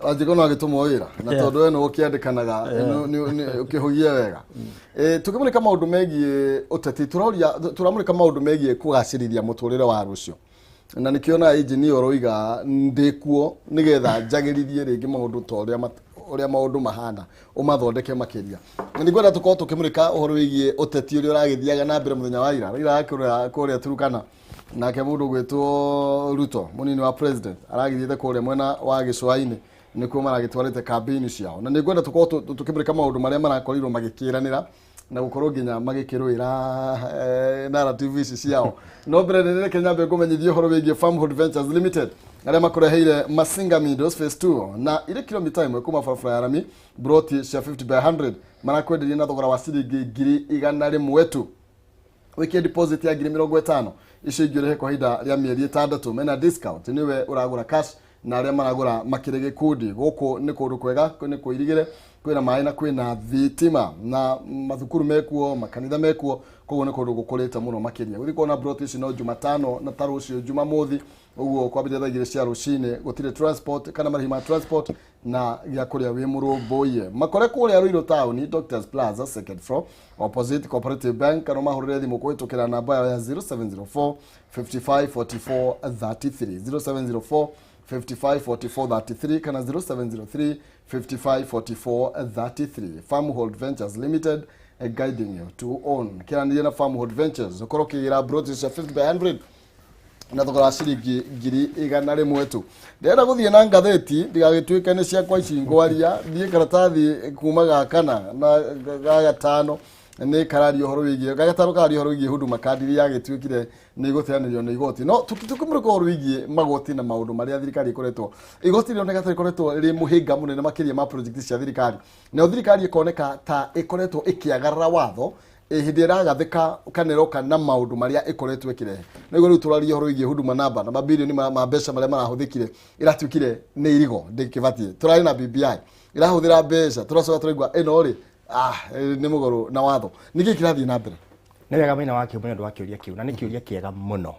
Wanjikũ no agĩtũmwo wĩra na tondũ we nĩ ũkĩandĩkanaga ũkĩhũgie wega. Tũkĩmũrĩka maũndũ megiĩ ũteti, tũroria tũramũrĩka maũndũ megiĩ kũgacĩrithia mũtũrĩre wa rũciũ, na nĩkĩo engineer ũroiga ndĩkuo nĩgetha njagĩrithie rĩngĩ maũndũ ta ũrĩa maũndũ mahana, ũmathondeke makĩria. Na nĩngwenda tũkorwo tũkĩmũrĩka ũhoro wĩgiĩ ũteti ũrĩa ũragĩthiaga na mbere mũthenya wa ira. Raila akĩrĩa kũrĩa Turukana, nake mũndũ ũgwĩtwo Ruto, mũnini wa president, aragĩthiĩte kũrĩa mwena wa gĩcũa-inĩ, nĩkuo maragĩtwarĩte campaign ciao. Na nĩngwenda tũkorwo tũkĩmũrĩka maũndũ marĩa marakorirwo magĩkĩranĩra na gũkorwo nginya magĩkĩrũĩra narrative ici ciao. No mbere nĩ reke nyambe ngũmenyithie ũhoro wĩgiĩ Farmhold Ventures Limited, arĩa makũreheire Masinga Meadows Phase 2, na irĩ kilomita 1 kuma barabara ya rami. Broti cia 50 by 100 marakwenderia na thogora wa ciringi 100,000 tu, wikie deposit ya 50,000, icio ingĩ ũrĩhe kwa ihinda rĩa mĩeri 6. Mena discount nĩwe ũragũra cash na arĩa maragũra makĩrĩ gĩkundi. Gũkũ nĩ kũndũ kwega, nĩ kũirigĩre, kwĩna maĩ na kwĩna thitima, na mathukuru mekuo, makanitha mekuo, koguo nĩ kũndũ gũkũrĩte mũno makĩria. Gũthiĩ kuona broti ici no Jumatano na ta rũciũ Jumamothi ũguo, kwambĩrĩria thaa 2 cia rũcinĩ. Gũtirĩ transport kana marĩhi ma transport, na gĩa kũrĩa wĩ mũrũmbũiye. Makore kũrĩa Ruiru Town, Doctors Plaza, second floor, opposite Cooperative Bank, kana mahũrĩre thimũ kũhĩtũkĩra namba yao ya 0704 55 44 33, 0704 55 44 33 kana 0703 55 44 33. Farmhold Ventures Limited, guiding you to own. Kĩranĩria na Farmhold Ventures ũkorwo ũkĩgĩra broti cia 50 by 100 na thogora wa ciringi 100,000 tu. Ndĩrenda gũthiĩ na ngathĩti, ndigagĩtuĩke nĩ ciakwa ici ngwaria. Thiĩ karatathi kuma ga kana na ga gatano, nĩ kararia ũhoro wĩgiĩ ga gatano, kararia ũhoro wĩgiĩ Huduma Card iria yagĩtuĩkire nĩ ĩgũteanĩrio nĩ igoti. No tũkĩmũrĩka ũhoro wĩgiĩ magoti na maũndũ marĩa thirikari ĩkoretwo, igoti rĩoneka ta rĩkoretwo rĩ mũhĩnga mũnene makĩria ma project cia thirikari, nayo thirikari ĩkoneka ta ĩkoretwo ĩkĩagarara watho hĩndĩ ĩragathĩka kana ĩroka na maũndũ marĩa ĩkoretwo ĩkĩrehe. Nĩguo rĩu tũraria ũhoro wĩgiĩ Huduma Namba na mabirioni ma mbeca marĩa marahũthĩkire, ĩratuĩkire nĩ irigo ndĩkĩbatiĩ. Tũrarĩ na BBI ĩrahũthĩra mbeca, tũracoka tũraigua ĩno rĩ nĩ mũgarũ na watho. Nĩkĩ kĩrathiĩ na mbere? Nĩ wega Maina wa Kĩhumo nĩ ũndũ wa kĩũria kĩu, na nĩ kĩũria kĩega mũno.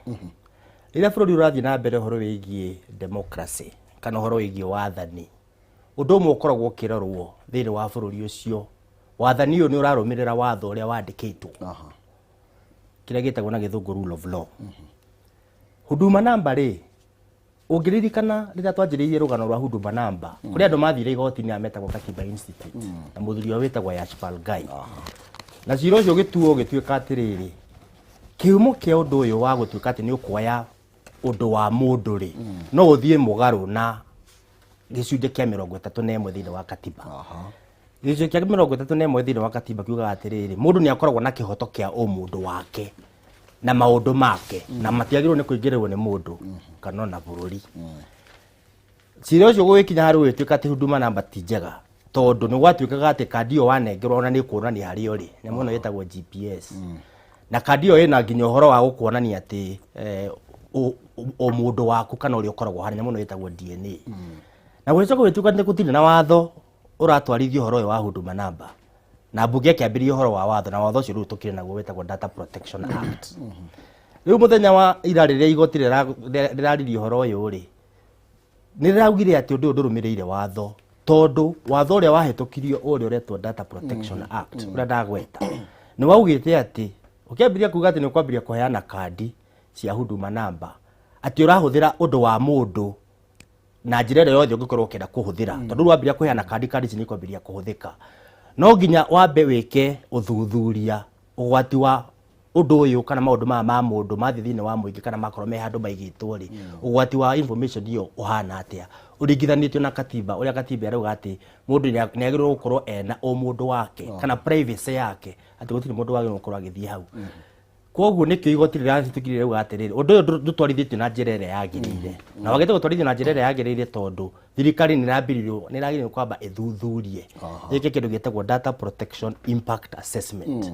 Rĩrĩa bũrũri ũrathiĩ na mbere ũhoro wĩgiĩ democracy kana ũhoro wĩgiĩ wathani, ũndũ ũmwe ũkoragwo ũkĩrorwo thĩinĩ wa bũrũri ũcio, wathani ũyũ nĩ ũrarũmĩrĩra watho ũrĩa wandĩkĩtwo, kĩrĩa gĩtagwo na gĩthũngũ rule of law. Huduma Number rĩ, ũngĩririkana rĩrĩa twanjĩrĩirie rũgano rwa Huduma Number, kũrĩ andũ mathire igoti-inĩ aya metagwo Katiba Institute na mũthuri ũrĩa wĩtagwo Yashpal Ghai, na cira ũcio ũgĩtuo ũgĩtuĩka atĩrĩrĩ, kĩhumo kĩa ũndũ ũyũ wa gũtuĩka atĩ nĩ ũkuoya ũndũ wa mũndũ rĩ, no ũthiĩ mũgarũ na gĩcunjĩ kĩa 31 thĩinĩ wa katiba. Gĩcunjĩ kĩa 31 thĩinĩ wa katiba kiugaga atĩrĩrĩ, mũndũ nĩ akoragwo na kĩhoto kĩa ũmũndũ wake na maũndũ make, na matiagĩrĩirwo nĩ kũingĩrĩrwo nĩ mũndũ kana ona bũrũri. Cira ũcio gũgĩkinya harĩ ũgĩtuĩka atĩ Huduma Number ti njega, tondũ nĩ gwatuĩkaga atĩ kandi ĩyo wanengerwo ona nĩ kuonania harĩa ũrĩ, nyamũ ĩno ĩtagwo GPS, na kandi ĩyo ĩna nginya ũhoro wa gũkuonania atĩ ũmũndũ waku kana ũrĩa ũkoragwo harĩa, nyamũ ĩno ĩtagwo DNA. Na gũgĩcoka gũgĩtuĩka nĩ gũtirĩ na watho ũratwarithia ũhoro ũyũ wa Huduma Number, na mbunge ĩkĩambĩrĩria ũhoro wa watho, na watho ũcio rĩu tũkĩrĩ naguo wĩtagwo Data Protection Act. Rĩu mũthenya wa ira rĩrĩa igoti rĩraririe ũhoro ũyũ rĩ, nĩ rĩraugire atĩ ũndũ ũyũ ndũrũmĩrĩire watho, tondũ watho ũrĩa wahĩtũkirio ũrĩa ũretwo Data Protection Act ũrĩa ndagweta nĩ waugĩte atĩ ũkĩambĩrĩria kuga atĩ nĩ ũkwambĩrĩria kũheana kandi cia Huduma Number, atĩ ũrahũthĩra ũndũ wa mũndũ na njĩra ĩrĩa yothe ũngĩkorwo ũkĩenda kũhũthĩra, tondũ rĩu wambĩrĩria kũheana kandi, kandi ici nĩ ikwambĩrĩria kũhũthĩka, no nginya wambe wĩke ũthuthuria ũgwati wa ũndũ ũyũ kana maũndũ maya ma mũndũ mathiĩ thĩinĩ wa mũingĩ kana makorwo me handũ maigĩtwo rĩ, ũgwati wa information ĩyo ũhana atĩa ũringithanĩtio na katiba, ũrĩa katiba ĩrauga atĩ mũndũ nĩ agĩrĩirwo gũkorwo ena ũmũndũ wake kana privacy yake, atĩ gũtirĩ mũndũ wagĩrĩirwo gũkorwo agĩthiĩ hau. Koguo nĩkĩo igoti rĩrahĩtũkire rĩauga atĩrĩrĩ, ũndũ ũyũ ndũtwarithĩtio na njĩra ĩrĩa yagĩrĩire, na wagĩte gũtwarithio na njĩra ĩrĩa yagĩrĩire tondũ thirikari nĩ ĩrambĩrĩrio nĩ ĩragĩrĩirwo kwamba ĩthuthurie, ĩke kĩndũ gĩtagwo data protection impact assessment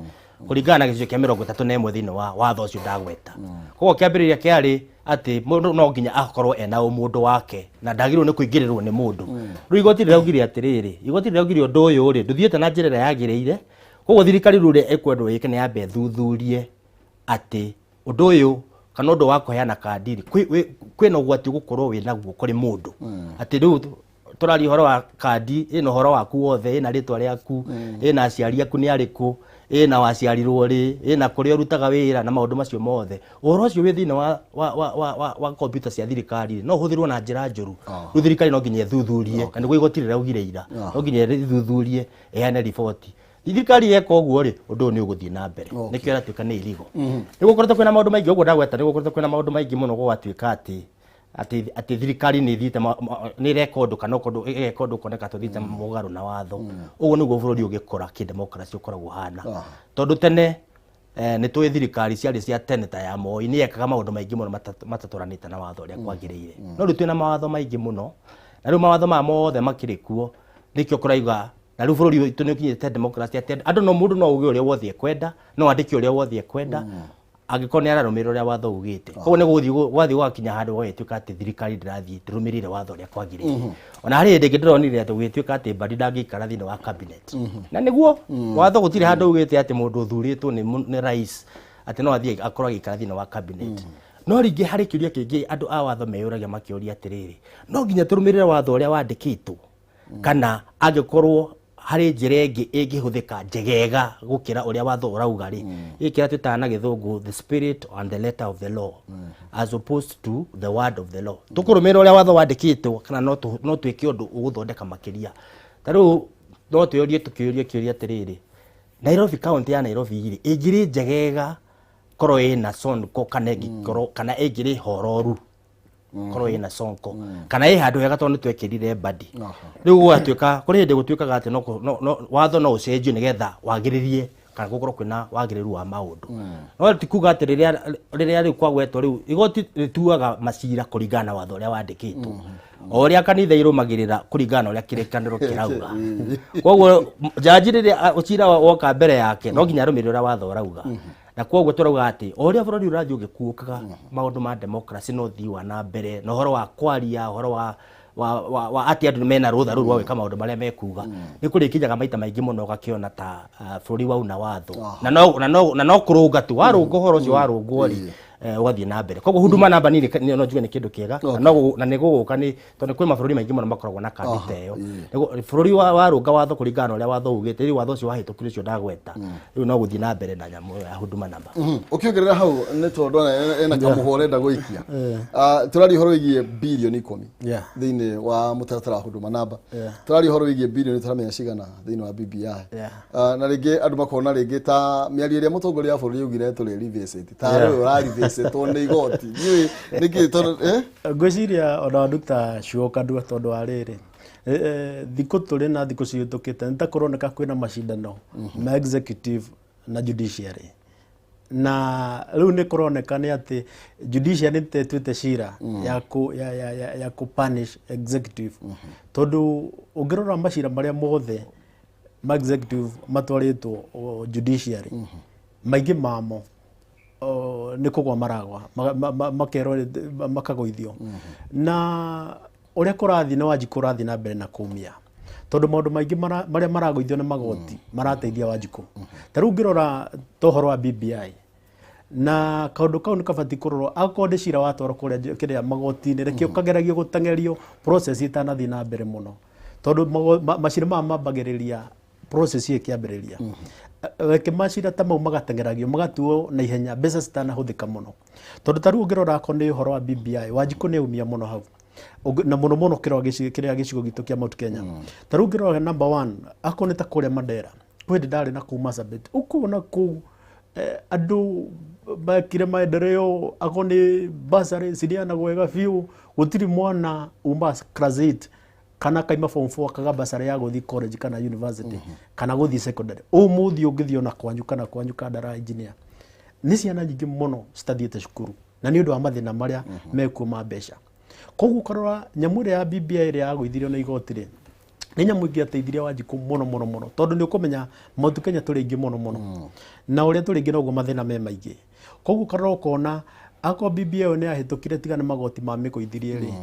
kũringana na gĩcunjĩ kĩa 31 thĩinĩ wa watho ũcio ndagweta. Koguo kĩambĩrĩria kĩarĩ atĩ mũndũ no nginya akorwo ena ũmũndũ wake na ndagĩrĩirwo nĩ kũingĩrĩrwo nĩ mũndũ. Rĩu igoti rĩraugire atĩrĩrĩ, igoti rĩraugire ũndũ ũyũ rĩ ndũthiĩte na njĩra ĩrĩa yagĩrĩire. Koguo thirikari rĩu ũrĩa ĩkwendwo ĩke nĩ yambe ĩthuthurie atĩ ũndũ ũyũ kana ũndũ wa kũheana kandi rĩ, kwĩna ũgwati ũgũkorwo wĩ naguo kũrĩ mũndũ, atĩ rĩu tũraria ũhoro wa kandi ĩna ũhoro waku wothe, ĩna rĩtwa rĩaku, ĩna aciari aku nĩ arĩkũ, ĩna waciarirwo rĩ, ĩna kũrĩa ũrutaga wĩra na maũndũ macio mothe. Ũhoro ũcio wĩ thĩinĩ wa kompiuta cia thirikari no ũhũthĩrwo na njĩra njũru. Rĩu thirikari no nginya ĩthuthurie, na nĩguo igoti rĩraugire ira, no nginya ĩthuthurie ĩheane riboti. Thirikari yeka ũguo rĩ, ũndũ ũyũ nĩ ũgũthiĩ na mbere. Nĩkĩo ĩratuĩka nĩ irigo. Nĩ gũkoretwo kwĩna maũndũ maingĩ ũguo ndagweta, nĩ gũkoretwo kwĩna maũndũ maingĩ mũno gũgatuĩka atĩ thirikari nĩ ĩthiĩte nĩ ĩreka ũndũ kana ũndũ ĩgeka ũndũ ũkoneka tũthiĩte mũgarũ na watho. Ũguo nĩguo bũrũri ũgĩkũra kĩdemocracy ũkoragwo ũhana, tondũ tene nĩ tũĩ thirikari ciarĩ cia tene ta ya Moi nĩ yekaga maũndũ maingĩ mũno matatwaranĩte na watho ũrĩa kwagĩrĩire. No rĩu twĩna mawatho maingĩ mũno, na rĩu mawatho maya mothe makĩrĩ kuo, nĩkĩo kũraiga na rĩu bũrũri witũ nĩ ũkinyĩte democracy atĩ andũ no mũndũ no uge ũrĩa wothe ekwenda, no andĩke ũrĩa wothe ekwenda angĩkorwo nĩ ararũmĩrĩra ũrĩa watho ugĩte. Koguo nĩ gũthiĩ gwathiĩ gũgakinya handũ gũgagĩtuĩka atĩ thirikari ndĩrathiĩ ndĩrũmĩrĩire watho ũrĩa kwagĩrĩire. Ona harĩ hĩndĩ ĩngĩ ndĩronire atĩ gũgĩtuĩka atĩ Mbadi ndangĩikara thĩinĩ wa cabinet, na nĩguo watho gũtirĩ handũ ugĩte atĩ mũndũ ũthurĩtwo nĩ rais atĩ no athiĩ akorwo agĩikara thĩinĩ wa cabinet. No rĩngĩ harĩ kĩũria kĩngĩ andũ a watho meyũragia makĩũria atĩrĩrĩ, no nginya tũrũmĩrĩre watho ũrĩa wandĩkĩtwo kana angĩkorwo harĩ njĩra ĩngĩ ĩngĩhũthĩka njegega gũkĩra ũrĩa watho ũrauga rĩ, gĩkĩ kĩrĩa twĩtaga na gĩthũngũ the spirit and the letter of the law as opposed to the word of the law, tũkũrũmĩrĩra ũrĩa watho wandĩkĩtwo kana no twĩke ũndũ ũgũthondeka makĩria. Ta rĩu no twĩyũrie tũkĩũrie kĩũria atĩrĩrĩ, Nairobi, kaunti ya Nairobi rĩ, ĩngĩrĩ njegega korwo ĩna Sonko kana ĩngĩkorwo kana ĩngĩrĩ hororu korwo ĩna Sonko kana ĩ handũ hega tondũ nĩ twekĩrire Mbadi. Rĩu gũgatuĩka kũrĩ hĩndĩ gũtuĩkaga atĩ no watho no ũcenjio nĩgetha wagĩrĩrie kana gũkorwo kwĩna wagĩrĩru wa maũndũ. No ti kuga atĩ rĩrĩa rĩu kwagwetwo rĩu igoti rĩtuaga macira kũringana na watho ũrĩa wandĩkĩtwo, o ũrĩa kanitha irũmagĩrĩra kũringana na ũrĩa kĩrĩkanĩro kĩrauga. Koguo jaji rĩrĩa cira woka mbere yake no nginya arũmĩrĩre ũrĩa watho ũrauga. Na koguo tũrauga atĩ o ũrĩa bũrũri ũrathiĩ ũgĩkuũkaga, maũndũ ma democracy no ũthii wa na mbere na ũhoro wa kwaria ũhoro wa wa atĩ andũ mena rũtha rũu rwa gwĩka maũndũ marĩa mekuga nĩ kũrĩkinyaga maita maingĩ mũno ũgakĩona ta bũrũri wauna watho na no kũrũnga tu warũnga ũhoro ũcio warũngwo rĩ, ũgathiĩ na mbere. Koguo Huduma Number niĩ no njuge nĩ kĩndũ kĩega na nĩ gũgũka nĩ tondũ kwĩ mabũrũri maingĩ mũno makoragwo na kandi ta ĩyo. Bũrũri warũnga watho kũringana na ũrĩa watho ugĩte, rĩu watho ũcio wahĩtũkire ũcio ndagweta, rĩu no gũthiĩ na mbere na nyamũ ĩyo ya Huduma Number. Ũkĩongerera hau nĩ tondũ ona ena kamũhũ ũrenda gũikia. Tũraria ũhoro wĩgiĩ birioni 10 thĩinĩ wa mũtaratara wa Huduma Number. Tũraria ũhoro wĩgiĩ birioni tũramenya cigana thĩinĩ wa BBI. Na rĩngĩ andũ makona rĩngĩ ta mĩario ĩrĩa mũtongoria wa bũrũri augire tũrĩ revisit ta rĩu ũrarevisitwo nĩ igoti, ndiũĩ nĩkĩ tondũ Ngwĩciria ona waruta ciugo kanua tondũ wa rĩrĩ, thikũ tũrĩ na thikũ cihĩtũkĩte nĩ ta kũroneka kwĩna macindano ma executive na judiciary, na rĩu nĩ kũroneka nĩ atĩ judiciary nĩ ĩtuĩte cira ya kũ ya ya ya, ya kũ punish executive, tondũ ũngĩrora macira marĩa mothe ma executive matwarĩtwo judiciary, maingĩ mamo nĩ kũgwa maragwa, makerwo makagũithio. Na ũrĩa kũrathiĩ na Wanjikũ ũrathiĩ na mbere na kũmia, tondũ maũndũ maingĩ marĩa maragũithio nĩ magoti marateithia Wanjikũ. Ta rĩu ũngĩrora ta ũhoro wa BBI na kaũndũ kau nĩ kabatiĩ kũrorwo, akorwo nĩ cira watwarwo kũrĩa kĩrĩa magoti-inĩ, reke ũkageragio gũteng'erio process ĩtanathiĩ na mbere mũno, tondũ macira maya mambagĩrĩria process ĩkĩambĩrĩria. Reke macira ta mau magateng'eragio magatuo na ihenya mbeca citanahũthĩka mũno, tondũ ta rĩu ũngĩrora akorwo nĩ ũhoro wa BBI, Wanjikũ nĩ aumia mũno hau. Na mũno mũno kĩrĩa gĩcigo gitũ kĩa Mount Kenya. Ta rĩu ũngĩrora number one, akorwo nĩ ta kũrĩa Mandera, kwĩ hĩndĩ ndarĩ na kũu Marsabit, ũkuona kũu andũ mekire maendeleo, akorwo nĩ bursary cineanagwo wega biũ, gũtirĩ mwana uma class 8 kana kaima form 4 akaga bursary ya gũthiĩ college kana university kana gũthiĩ secondary. Ũmũthĩ ũngĩthiĩ ona kwanyu kana kwanyu Kandara, engineer, nĩ ciana nyingĩ mũno citathiĩte cukuru na nĩ ũndũ wa mathĩna marĩa mekuo ma mbeca. Koguo ũkarora nyamũ ĩrĩa ya BBI ĩrĩa yagũithirio nĩ igoti rĩ, nĩ nyamũ ĩngĩateithirie Wanjikũ mũno mũno mũno, tondũ nĩ ũkũmenya Mount Kenya tũrĩ aingĩ mũno mũno, na ũrĩa tũrĩ aingĩ noguo mathĩna me maingĩ. Koguo ũkarora ũkona akorwo BBI ĩyo nĩ yahĩtũkire, tiga nĩ magoti mamĩgũithirie rĩ,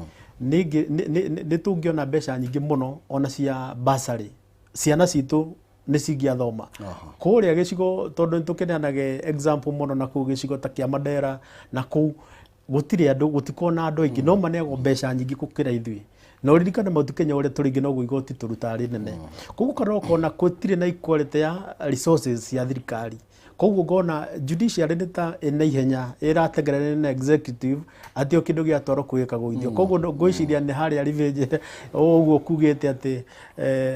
nĩ tũngĩona mbeca nyingĩ mũno ona cia bursary, ciana citũ nĩ cingĩathoma kũrĩa gĩcigo, tondũ nĩ tũkĩneanage example mũno na kũu gĩcigo ta kĩa Mandera, na kũu gũtirĩ andũ, gũtikoragwo na andũ aingĩ no maneagwo mbeca nyingĩ gũkĩra ithuĩ. Na ũririkane Mount Kenya ũrĩa tũrĩ aingĩ noguo igoti tũrutaga rĩ nene. Koguo ũkarora ũkona gũtirĩ na equality ya resources cia thirikari. Koguo ngona judiciary nĩ ta ĩna ihenya ĩratengerania na executive atĩ o kĩndũ gĩatwarwo kũu gĩkagũithio. Koguo ngwĩciria nĩ harĩa revenge ũguo kugĩte atĩ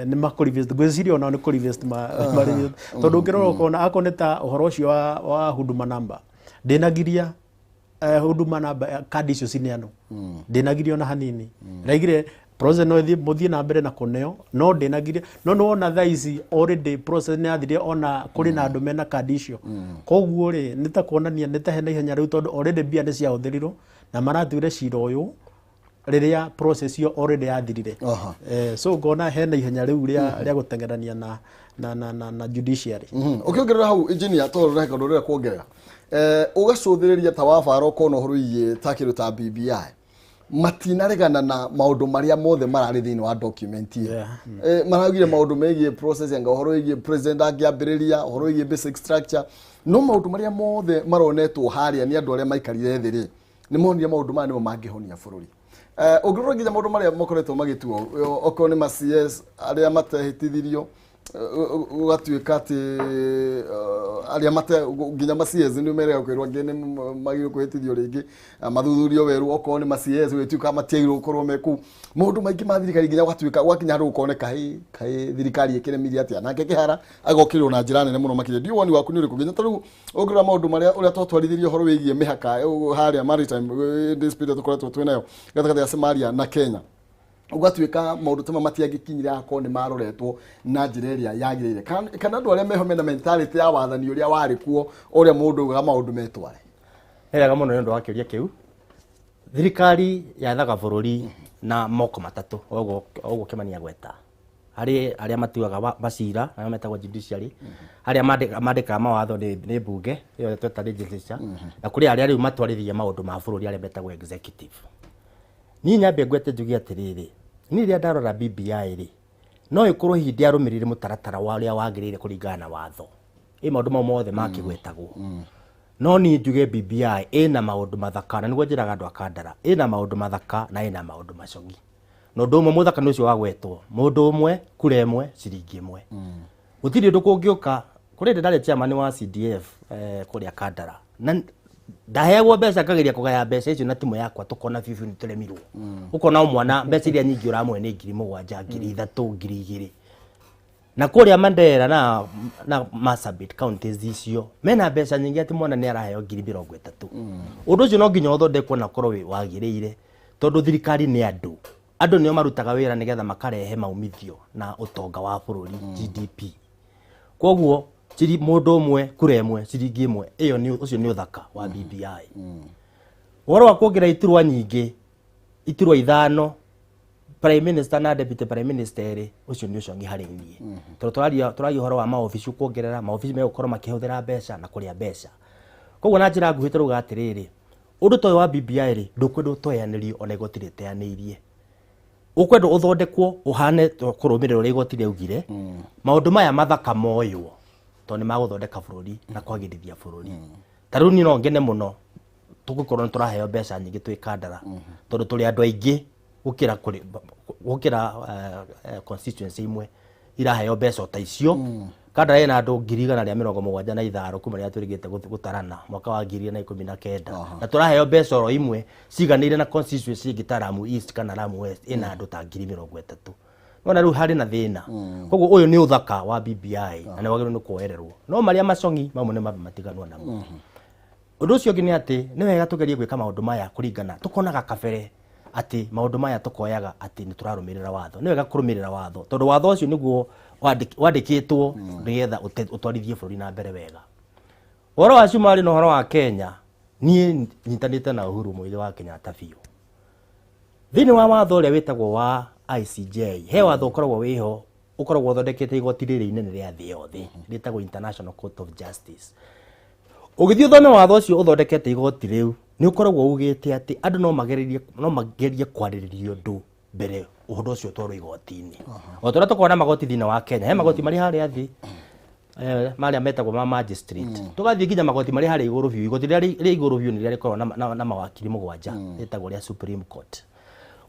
nĩ makũ-revisit, ngwĩciria onao nĩ kũ-revisit ma-revisit. Tondũ ũngĩrora ũkona akorwo nĩ ta ũhoro ũcio wa Huduma Number, ndĩnagiria Huduma Number, kandi icio cineanwo, ndĩnagiria ona hanini. Raigire process no ĩthiĩ mũthiĩ na mbere na kũneo, no ndĩnagiria. No nĩ wona thaa ici already process nĩ yathirire, ona kũrĩ na andũ mena kandi icio. Koguo rĩ, nĩ ta kuonania nĩ ta hena ihenya rĩu, tondũ already mbia nĩ ciahũthĩrirwo na maratuire cira ũyũ rĩrĩa process ĩyo already yathirire. So ngona hena ihenya rĩu rĩa gũteng'erania na judiciary. Ũkĩongerera hau, engineer, tondũ ũreka ũndũ ũrĩa kuongerera, ũgacũthĩrĩria ta wabara ũkona ũhoro wĩgiĩ ta kĩndũ ta BBI, matinaregana na maũndũ marĩa mothe mararĩ thĩinĩ wa document ĩyo. Maraugire maũndũ megiĩ process anga ũhoro wĩgiĩ president angĩambĩrĩria, ũhoro wĩgiĩ basic structure, no maũndũ marĩa mothe maronetwo harĩa nĩ andũ arĩa maikarire thĩ rĩ, nĩ monire maũndũ maya nĩmo mangĩhonia bũrũri. Ũngĩrora nginya maũndũ marĩa makoretwo magĩtuo, okorwo nĩ ma CS arĩa matehĩtithirio, gũgatuĩka atĩ arĩa mate nginya ma CS nĩ merega kwĩrwo angĩ nĩ magĩrĩirwo kwĩhĩtithio rĩngĩ, mathuthurio werũ, okorwo nĩ ma CS gũgĩtuĩka matiagĩrĩirwo gũkorwo me kũu. Maũndũ maingĩ ma thirikari nginya gũgatuĩka gwakinya handũ gũkoneka hĩ kaĩ thirikari ĩkĩremirie atĩa, nake Kĩhara agokĩrĩrwo na njĩra nene mũno makĩria. Ndiũ woni waku nĩ ũrĩkũ nginya ta rĩu ũngĩrora maũndũ marĩa ũrĩa twatwarithirie ũhoro wĩgiĩ mĩhaka harĩa maritime dispute tũkoretwo twĩnayo gatagatĩ ga Somalia na Kenya, ũgatuĩka maũndũ ta maya matiangĩkinyire akorwo nĩ maroretwo na njĩra ĩrĩa yagĩrĩire, kana andũ arĩa meho mena mentality ya wathani ũrĩa warĩ kuo, ũrĩa mũndũ augaga maũndũ metware? Nĩ wega mũno nĩ ũndũ wa kĩũria kĩu. Thirikari yathaga bũrũri na moko matatũ, ũguo Kĩmani agweta. Harĩ arĩa matuaga macira arĩa metagwo judiciary, arĩa mandĩkaga mawatho nĩ mbunge ĩyo tweta legislature, na kũrĩ arĩa rĩu matwarithagia maũndũ ma bũrũri arĩa metagwo executive. Niĩ nyambe ngwete njuge atĩrĩrĩ, Niĩ rĩrĩa ndarora BBI rĩ, no ĩkorwo hihi ndĩarũmĩrĩire mũtaratara wa ũrĩa wagĩrĩire kũringana na watho. Ĩ maũndũ mau mothe makĩgwetagwo. No niĩ njuge BBI ĩna maũndũ mathaka, na nĩguo njĩraga andũ a Kandara, ĩna maũndũ mathaka na ĩna maũndũ macogi. Na ũndũ ũmwe mũthaka nĩ ũcio wagwetwo, mũndũ ũmwe, kura ĩmwe, ciringi ĩmwe. Gũtirĩ ũndũ kũngĩũka, kũrĩ hĩndĩ ndarĩ chairman wa CDF kũrĩa Kandara, na ndaheagwo mbeca ngageria kũgaya mbeca icio na timu yakwa, tũkona biũ biũ nĩ tũremirwo. Ũkona o mwana mbeca iria nyingĩ ũramũhe nĩ 7,000, 3,000, 2,000. Na kũrĩa Mandera na Marsabit counties icio mena mbeca nyingĩ atĩ mwana nĩ araheo 30,000. Ũndũ ũcio no nginya ũthondekwo na ũkorwo wĩ wagĩrĩire, tondũ thirikari nĩ andũ. Andũ nĩo marutaga wĩra nĩgetha makarehe maumithio na ũtonga wa bũrũri, GDP. Koguo mũndũ ũmwe kura ĩmwe ciringi ĩmwe, ĩyo nĩ ũcio nĩ ũthaka wa BBI. Ũhoro wa kuongerera iturwa nyingĩ, iturwa 5, Prime Minister na Deputy Prime Minister erĩ, ũcio nĩ ũcongi harĩ niĩ. Tondũ tũraria ũhoro wa maobici kuongerera, maobici megũkorwo makĩhũthĩra mbeca na kũrĩa mbeca. Koguo na njĩra nguhĩ tũrauga atĩrĩrĩ, ũndũ ta ũyũ wa BBI rĩ, ndũkwenda ũteanĩrio ona igoti rĩteanĩirie. Ũkwenda ũthondekwo ũhane kũrũmĩrĩra ũrĩa igoti rĩaugire. Maũndũ maya mathaka moywo tondũ nĩ magũthondeka bũrũri na kwagĩrithia bũrũri. Ta rĩu niĩ no ngene mũno tũgũkorwo nĩ tũraheo mbeca nyingĩ twĩ Kandara, tondũ tũrĩ andũ aingĩ gũkĩra constituency imwe iraheo mbeca ta icio. Kandara ĩna andũ 175,000 kuma rĩrĩa twĩrĩgĩte gũtarana mwaka wa 2019. Na tũraheo mbeca oro imwe ciganĩire na constituency ĩngĩ ta Lamu East kana Lamu West ĩna andũ ta 30,000. Nona rĩu harĩ na thĩna. Koguo ũyũ nĩ ũthaka wa BBI na nĩ wagĩrĩirwo nĩ kuoererwo. No marĩa macongi mamwe nĩ mambe matiganwo namo. Ũndũ ũcio ũngĩ nĩ atĩ nĩ wega tũgerie gwĩka maũndũ maya kũringana tũkonaga kabere atĩ maũndũ maya tũkoyaga atĩ nĩ tũrarũmĩrĩra watho. Nĩ wega kũrũmĩrĩra watho tondũ watho ũcio nĩguo wandĩkĩtwo nĩgetha ũtwarithie bũrũri na mbere wega. Ũhoro wa Cumarĩ na ũhoro wa Kenya, niĩ nyitanĩte na Uhuru Muigai wa Kenyatta biũ. Thĩinĩ wa watho ũrĩa wĩtagwo wa ICJ, he watho ũkoragwo wĩho, ũkoragwo ũthondekete igoti rĩrĩ inene rĩa thĩ yothe, rĩtagwo International Court of Justice. Ũgĩthiĩ ũthome watho ũcio ũthondekete igoti rĩu, nĩ ũkoragwo ugĩte atĩ andũ no magerie kwarĩrĩria ũndũ mbere ũndũ ũcio ũtwarwo igoti-inĩ. O ta ũrĩa tũkoragwo na magoti thĩinĩ wa Kenya, he magoti marĩ harĩa thĩ, marĩa metagwo ma magistrate. Tũgathiĩ nginya magoti marĩ harĩa igũrũ biũ. Igoti rĩrĩa rĩ igũrũ biũ nĩ rĩrĩa rĩkoragwo na mawakiri 7, rĩtagwo rĩa Supreme Court.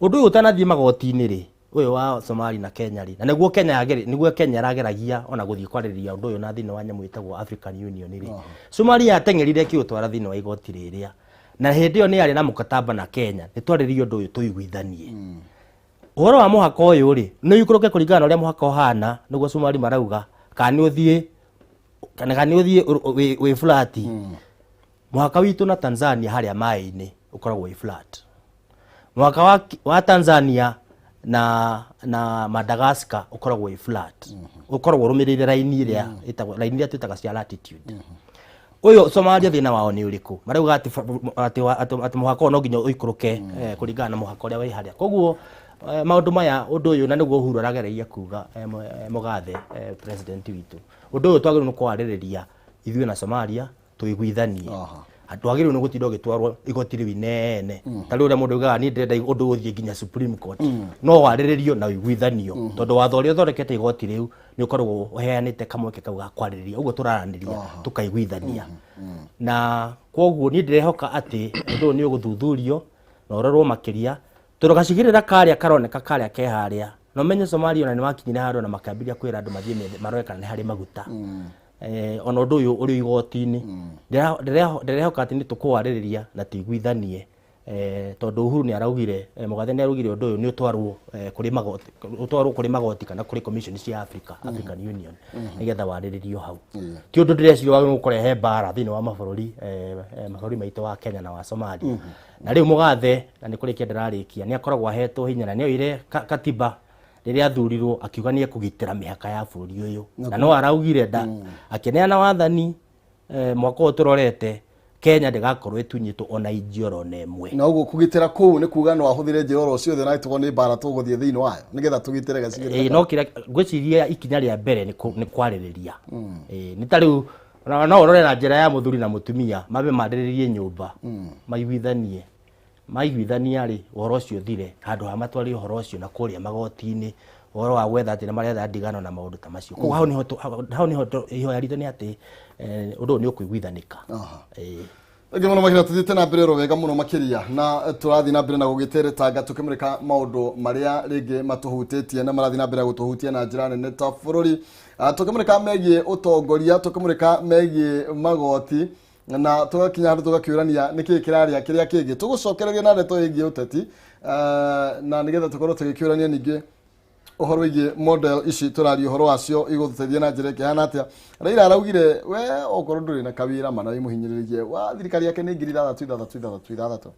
Ũndũ ũyũ ũtanathiĩ magoti-inĩ rĩ, ũyũ wa Somali na Kenya rĩ, na nĩguo Kenya yagere, nĩguo Kenya ĩrageragia ona gũthiĩ kwarĩrĩria ũndũ ũyũ na thĩinĩ wa nyamũ ĩtagwo African Union rĩ. Somalia yateng'erire ĩkĩũtwara thĩinĩ wa igoti rĩrĩa. Na hĩndĩ ĩyo nĩ yarĩ na mũkataba na Kenya, nĩ twarĩrĩrie ũndũ ũyũ tũiguithanie. Ũhoro wa mũhaka ũyũ rĩ, nĩ ũikũrũke kũringana na ũrĩa mũhaka ũhana, nĩguo Somali marauga, kana nĩ ũthiĩ, kana nĩ ũthiĩ wĩ flat. Mũhaka witũ na Tanzania harĩa maĩ-inĩ ũkoragwo wĩ flat. Mũhaka wa Tanzania na Madagascar ũkoragwo wĩ flat. Ũkoragwo ũrũmĩrĩire raini ĩrĩa ĩtagwo, raini iria twĩtaga cia latitude. Ũyũ Somalia thĩna wao nĩ ũrĩkũ? Marauga atĩ mũhaka ũyũ no nginya ũikũrũke, kũringana na mũhaka ũrĩa wĩ harĩa. Koguo maũndũ maya, ũndũ ũyũ na nĩguo Uhuru arageragia kuga, mũgathe, president witũ. Ũndũ ũyũ twagĩrĩirwo nĩ kwarĩrĩria ithuĩ na Somalia tũiguithanie. Twagĩrĩirwo nĩ gũtinda ũgĩtwarwo igoti rĩu inene. Ta rĩu ũrĩa mũndũ augaga niĩ ndĩrenda ũndũ ũthiĩ nginya Supreme Court. No warĩrĩrio na ũiguithanio. Tondũ watho ũrĩa ũthondekete igoti rĩu nĩ ũkoragwo ũheanĩte kamweke kau ga kwarĩrĩria. Ũguo tũraranĩria tũkaiguithania. Na koguo niĩ ndĩrehoka atĩ ũndũ ũyũ nĩ ũgũthuthurio na ũrorwo makĩria. Tondũ gacigĩrĩra karĩa karoneka karĩa ke harĩa, na ũmenye Somalia ona nĩ makinyire handũ na makĩambĩrĩria kwĩra andũ mathiĩ methe, marore kana nĩ harĩ maguta. Ona ũndũ ũyũ ũrĩ igoti-inĩ. Ndĩrehoka atĩ nĩ tũkũwarĩrĩria na tũiguithanie. Tondũ Uhuru nĩ araugire, mũgathe nĩ araugire ũndũ ũyũ nĩ ũtwarwo, kũrĩ magoti, ũtwarwo kũrĩ magoti kana kũrĩ commission cia Africa, African Union, nĩgetha warĩrĩrio hau. Ti ũndũ ndĩreciria wagĩrĩirwo kũrehe mbara thĩinĩ wa mabũrũri maitũ wa Kenya na wa Somalia. Na rĩu mũgathe, na nĩ kũrĩkia ndĩrarĩkia, nĩ akoragwo ahetwo hinya na nĩ oire katiba rĩrĩa athurirwo akiuga nĩ ekũgitĩra mĩhaka ya bũrũri ũyũ. Na no araugire nda, akĩneana wathani, mwaka ũyũ tũrorete, Kenya ndĩgakorwo ĩtunyĩtwo ona inji oro na ĩmwe. Na ũguo kũgitĩra kũu nĩ kuga no ahũthĩre njĩra oro ciothe na ĩtũkorwo nĩ mbara tũgũthiĩ thĩinĩ wayo nĩgetha tũgitĩre gacigĩrĩra. No kĩrĩa ngwĩciria ikinya rĩa mbere nĩ kwarĩrĩria. Nĩ ta rĩu no ũrore na njĩra ya mũthuri na mũtumia mambe marĩrĩrie nyũmba, maiguithanie. Maiguithania rĩ, ũhoro ũcio ũthire, handũ ha matware ũhoro ũcio na kũrĩa magoti-inĩ, ũhoro wa gwetha atĩ nĩ maretha ndigano na maũndũ ta macio. Koguo hau nĩho hau nĩho ihoya ritũ nĩ atĩ ũndũ ũyũ nĩ ũkũiguithanĩka. Ĩĩ. Thengiũ mũno makĩria, tũthiĩte na mbere oro wega mũno makĩria, na tũrathiĩ na mbere na gũgĩteretanga tũkĩmũrĩka maũndũ marĩa rĩngĩ matũhutĩtie na marathiĩ na mbere gũtũhutia na njĩra nene ta bũrũri. Tũkĩmũrĩka megiĩ ũtongoria, tũkĩmũrĩka megiĩ magoti, na tũgakinya handũ tũgakĩũrania nĩkĩĩ kĩrarĩa kĩrĩa kĩngĩ. Tũgũcokereria na ndeto ĩgiĩ ũteti, na nĩgetha tũkorwo tũgĩkĩũrania ningĩ ũhoro wĩgiĩ model ici tũraria ũhoro wacio igũtũteithia na njĩra ĩkĩhana atĩa. Raila araugire we okorwo ndũrĩ na kawĩra mana wĩ mũhinyĩrĩrie wa thirikari yake nĩ ngiri ithathatũ ithathatũ ithathatũ ithathatũ.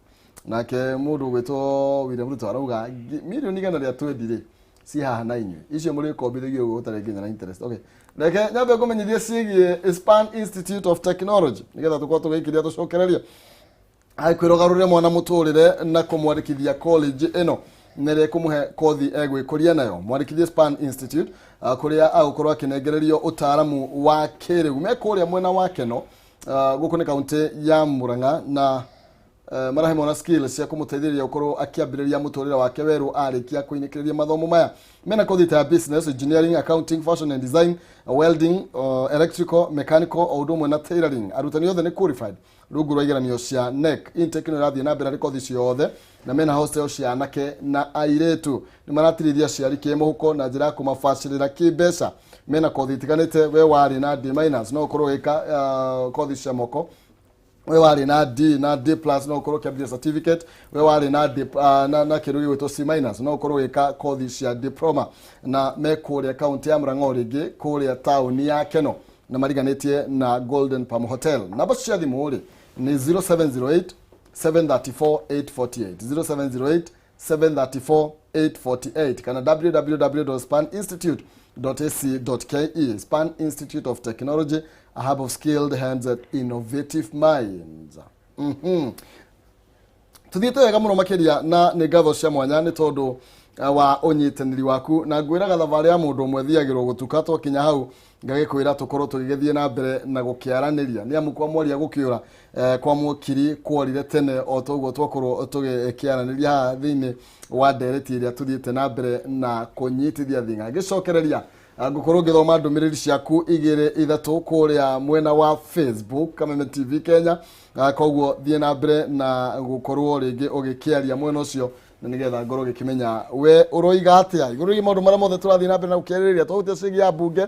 Nake mũndũ ũgwĩtwo William Ruto arauga mirioni igana rĩa twendi rĩ ci haha na inyuĩ icio mũrĩkombithagio ũguo gũtarĩ nginya na interest. Okay, reke nyambe ngũmenyithie ciĩgiĩ Span Institute of Technology nĩgetha tũkorwo tũgĩikĩria tũcokererie kwĩrogarũrĩre mwana mũtũrĩre na kũmwandĩkithia college ĩno nĩrĩa ĩkũmũhe kothi egwĩkũria nayo. Mwandĩkithie Span Institute, kũrĩa agũkorwo akĩnengererio ũtaaramu wa kĩrĩu me kũrĩa mwena wa Keno, gũkũ nĩ kaunti ya Murang'a, na marahe mwana skills cia kũmũteithĩrĩria gũkorwo akĩambĩrĩria mũtũrĩre wake werũ arĩkia kũinĩkĩrĩria mathomo maya. Mena kothi ta ya business, engineering, accounting, fashion and design, welding, electrical, mechanical, o ũndũ ũmwe na tailoring. Arutani othe nĩ qualified rungu rwa igeranio cia KNEC. Intake ĩno ĩrathiĩ na mbere harĩ kothi ciothe, na mena hostel cia anake na airĩtu. Nĩ maratirithia aciari kĩmũhuko na njĩra ya kũmabacĩrĩra kĩmbeca. Mena kothi itiganĩte. We warĩ na D minus no ũkorwo ũgĩka kothi cia moko, we warĩ na D na D plus no ũkorwo ũkĩambĩrĩria certificate, we warĩ na D, na kĩndũ gĩgwĩtwo C minus no ũkorwo ũgĩka kothi cia diploma. Na me kũrĩa kaunti ya Murang'a o rĩngĩ kũrĩa taũni ya Keno, na mariganĩtie na Golden Palm Hotel. Namba cia thimũ rĩ nĩ 0708 734 848, 0708 734 848, kana www.spaninstitute.ac.ke. Span Institute of Technology, a hub of skilled hands and innovative minds. Tuthiĩte wega mũno makĩria, na nĩ ngatho cia mwanya nĩ tondũ wa ũnyitanĩri waku, na ngwĩraga thabarĩ ya mũndũ ũmwe thiagĩrwo gũtuka. Twakinya hau ngagĩkwĩra tũkorwo tũgĩgĩthiĩ na mbere na gũkĩaranĩria, nĩ amu kwa mwaria gũkĩũra, kwa mũkiri kworire tene, o toguo twakorwo tũgĩkĩaranĩria haha thĩinĩ wa ndereti ĩrĩa tũthiĩte na mbere na kũnyitithia thing'a. Ngĩcokereria, ngũkorwo ngĩthoma ndũmĩrĩri ciaku igĩrĩ ithatũ kũrĩa mwena wa Facebook Kameme TV Kenya. Koguo thiĩ na mbere na gũkorwo rĩngĩ ũgĩkĩaria mwena ũcio, na nĩgetha ngorwo ngĩkĩmenya we ũroiga atĩa igũrũ rĩgiĩ maũndũ marĩa mothe tũrathiĩ na mbere na gũkĩarĩrĩria. Twahutia ciĩgiĩ ambunge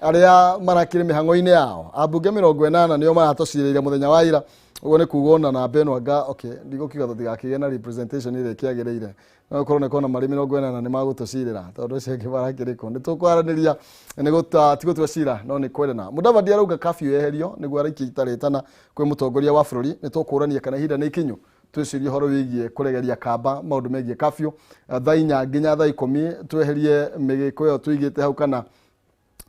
arĩa marakĩrĩ mĩhang'o-inĩ yao. Ambunge 80 nĩo maratũcirĩire mũthenya wa ira. Ũguo nĩ kuga ona namba ĩno anga okay, ndigũkiuga tũtigakĩgĩe na representation ĩrĩa ĩkĩagĩrĩire, no gũkorwo nĩ kona marĩ 80 nĩ magũtũcirĩra, tondũ ũcio ũngĩ marakĩrĩ kũ nĩ tũkwaranĩria nĩ gũta ti gũtua cira no nĩ kwendana. Mũdavadi arauga curfew yeherio nĩguo araikia itarĩtana kwĩ mũtongoria wa bũrũri. Nĩ tũkũrania kana ihinda nĩ ikinyu twĩcirie ũhoro wĩgiĩ kũregeria kamba maũndũ megiĩ curfew, thaa 4 nginya thaa 10, tweherie mĩgĩko ĩyo tũigĩte hau kana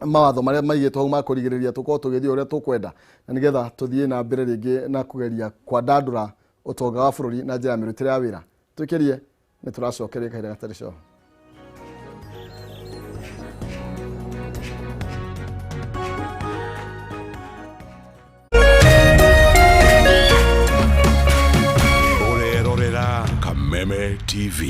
mawatho marĩa maigĩtwo hau ma kũrigĩrĩria tũkorwo tũgĩthiĩ ũrĩa tũkwenda, na nĩgetha tũthiĩ na mbere rĩngĩ na kũgeria kwandandũra ũtonga wa bũrũri na njĩra ya mĩrutĩre ya wĩra. Twĩkĩrie nĩ tũracokeria kahinda gatarĩ coho. Ũrerorera Kameme TV.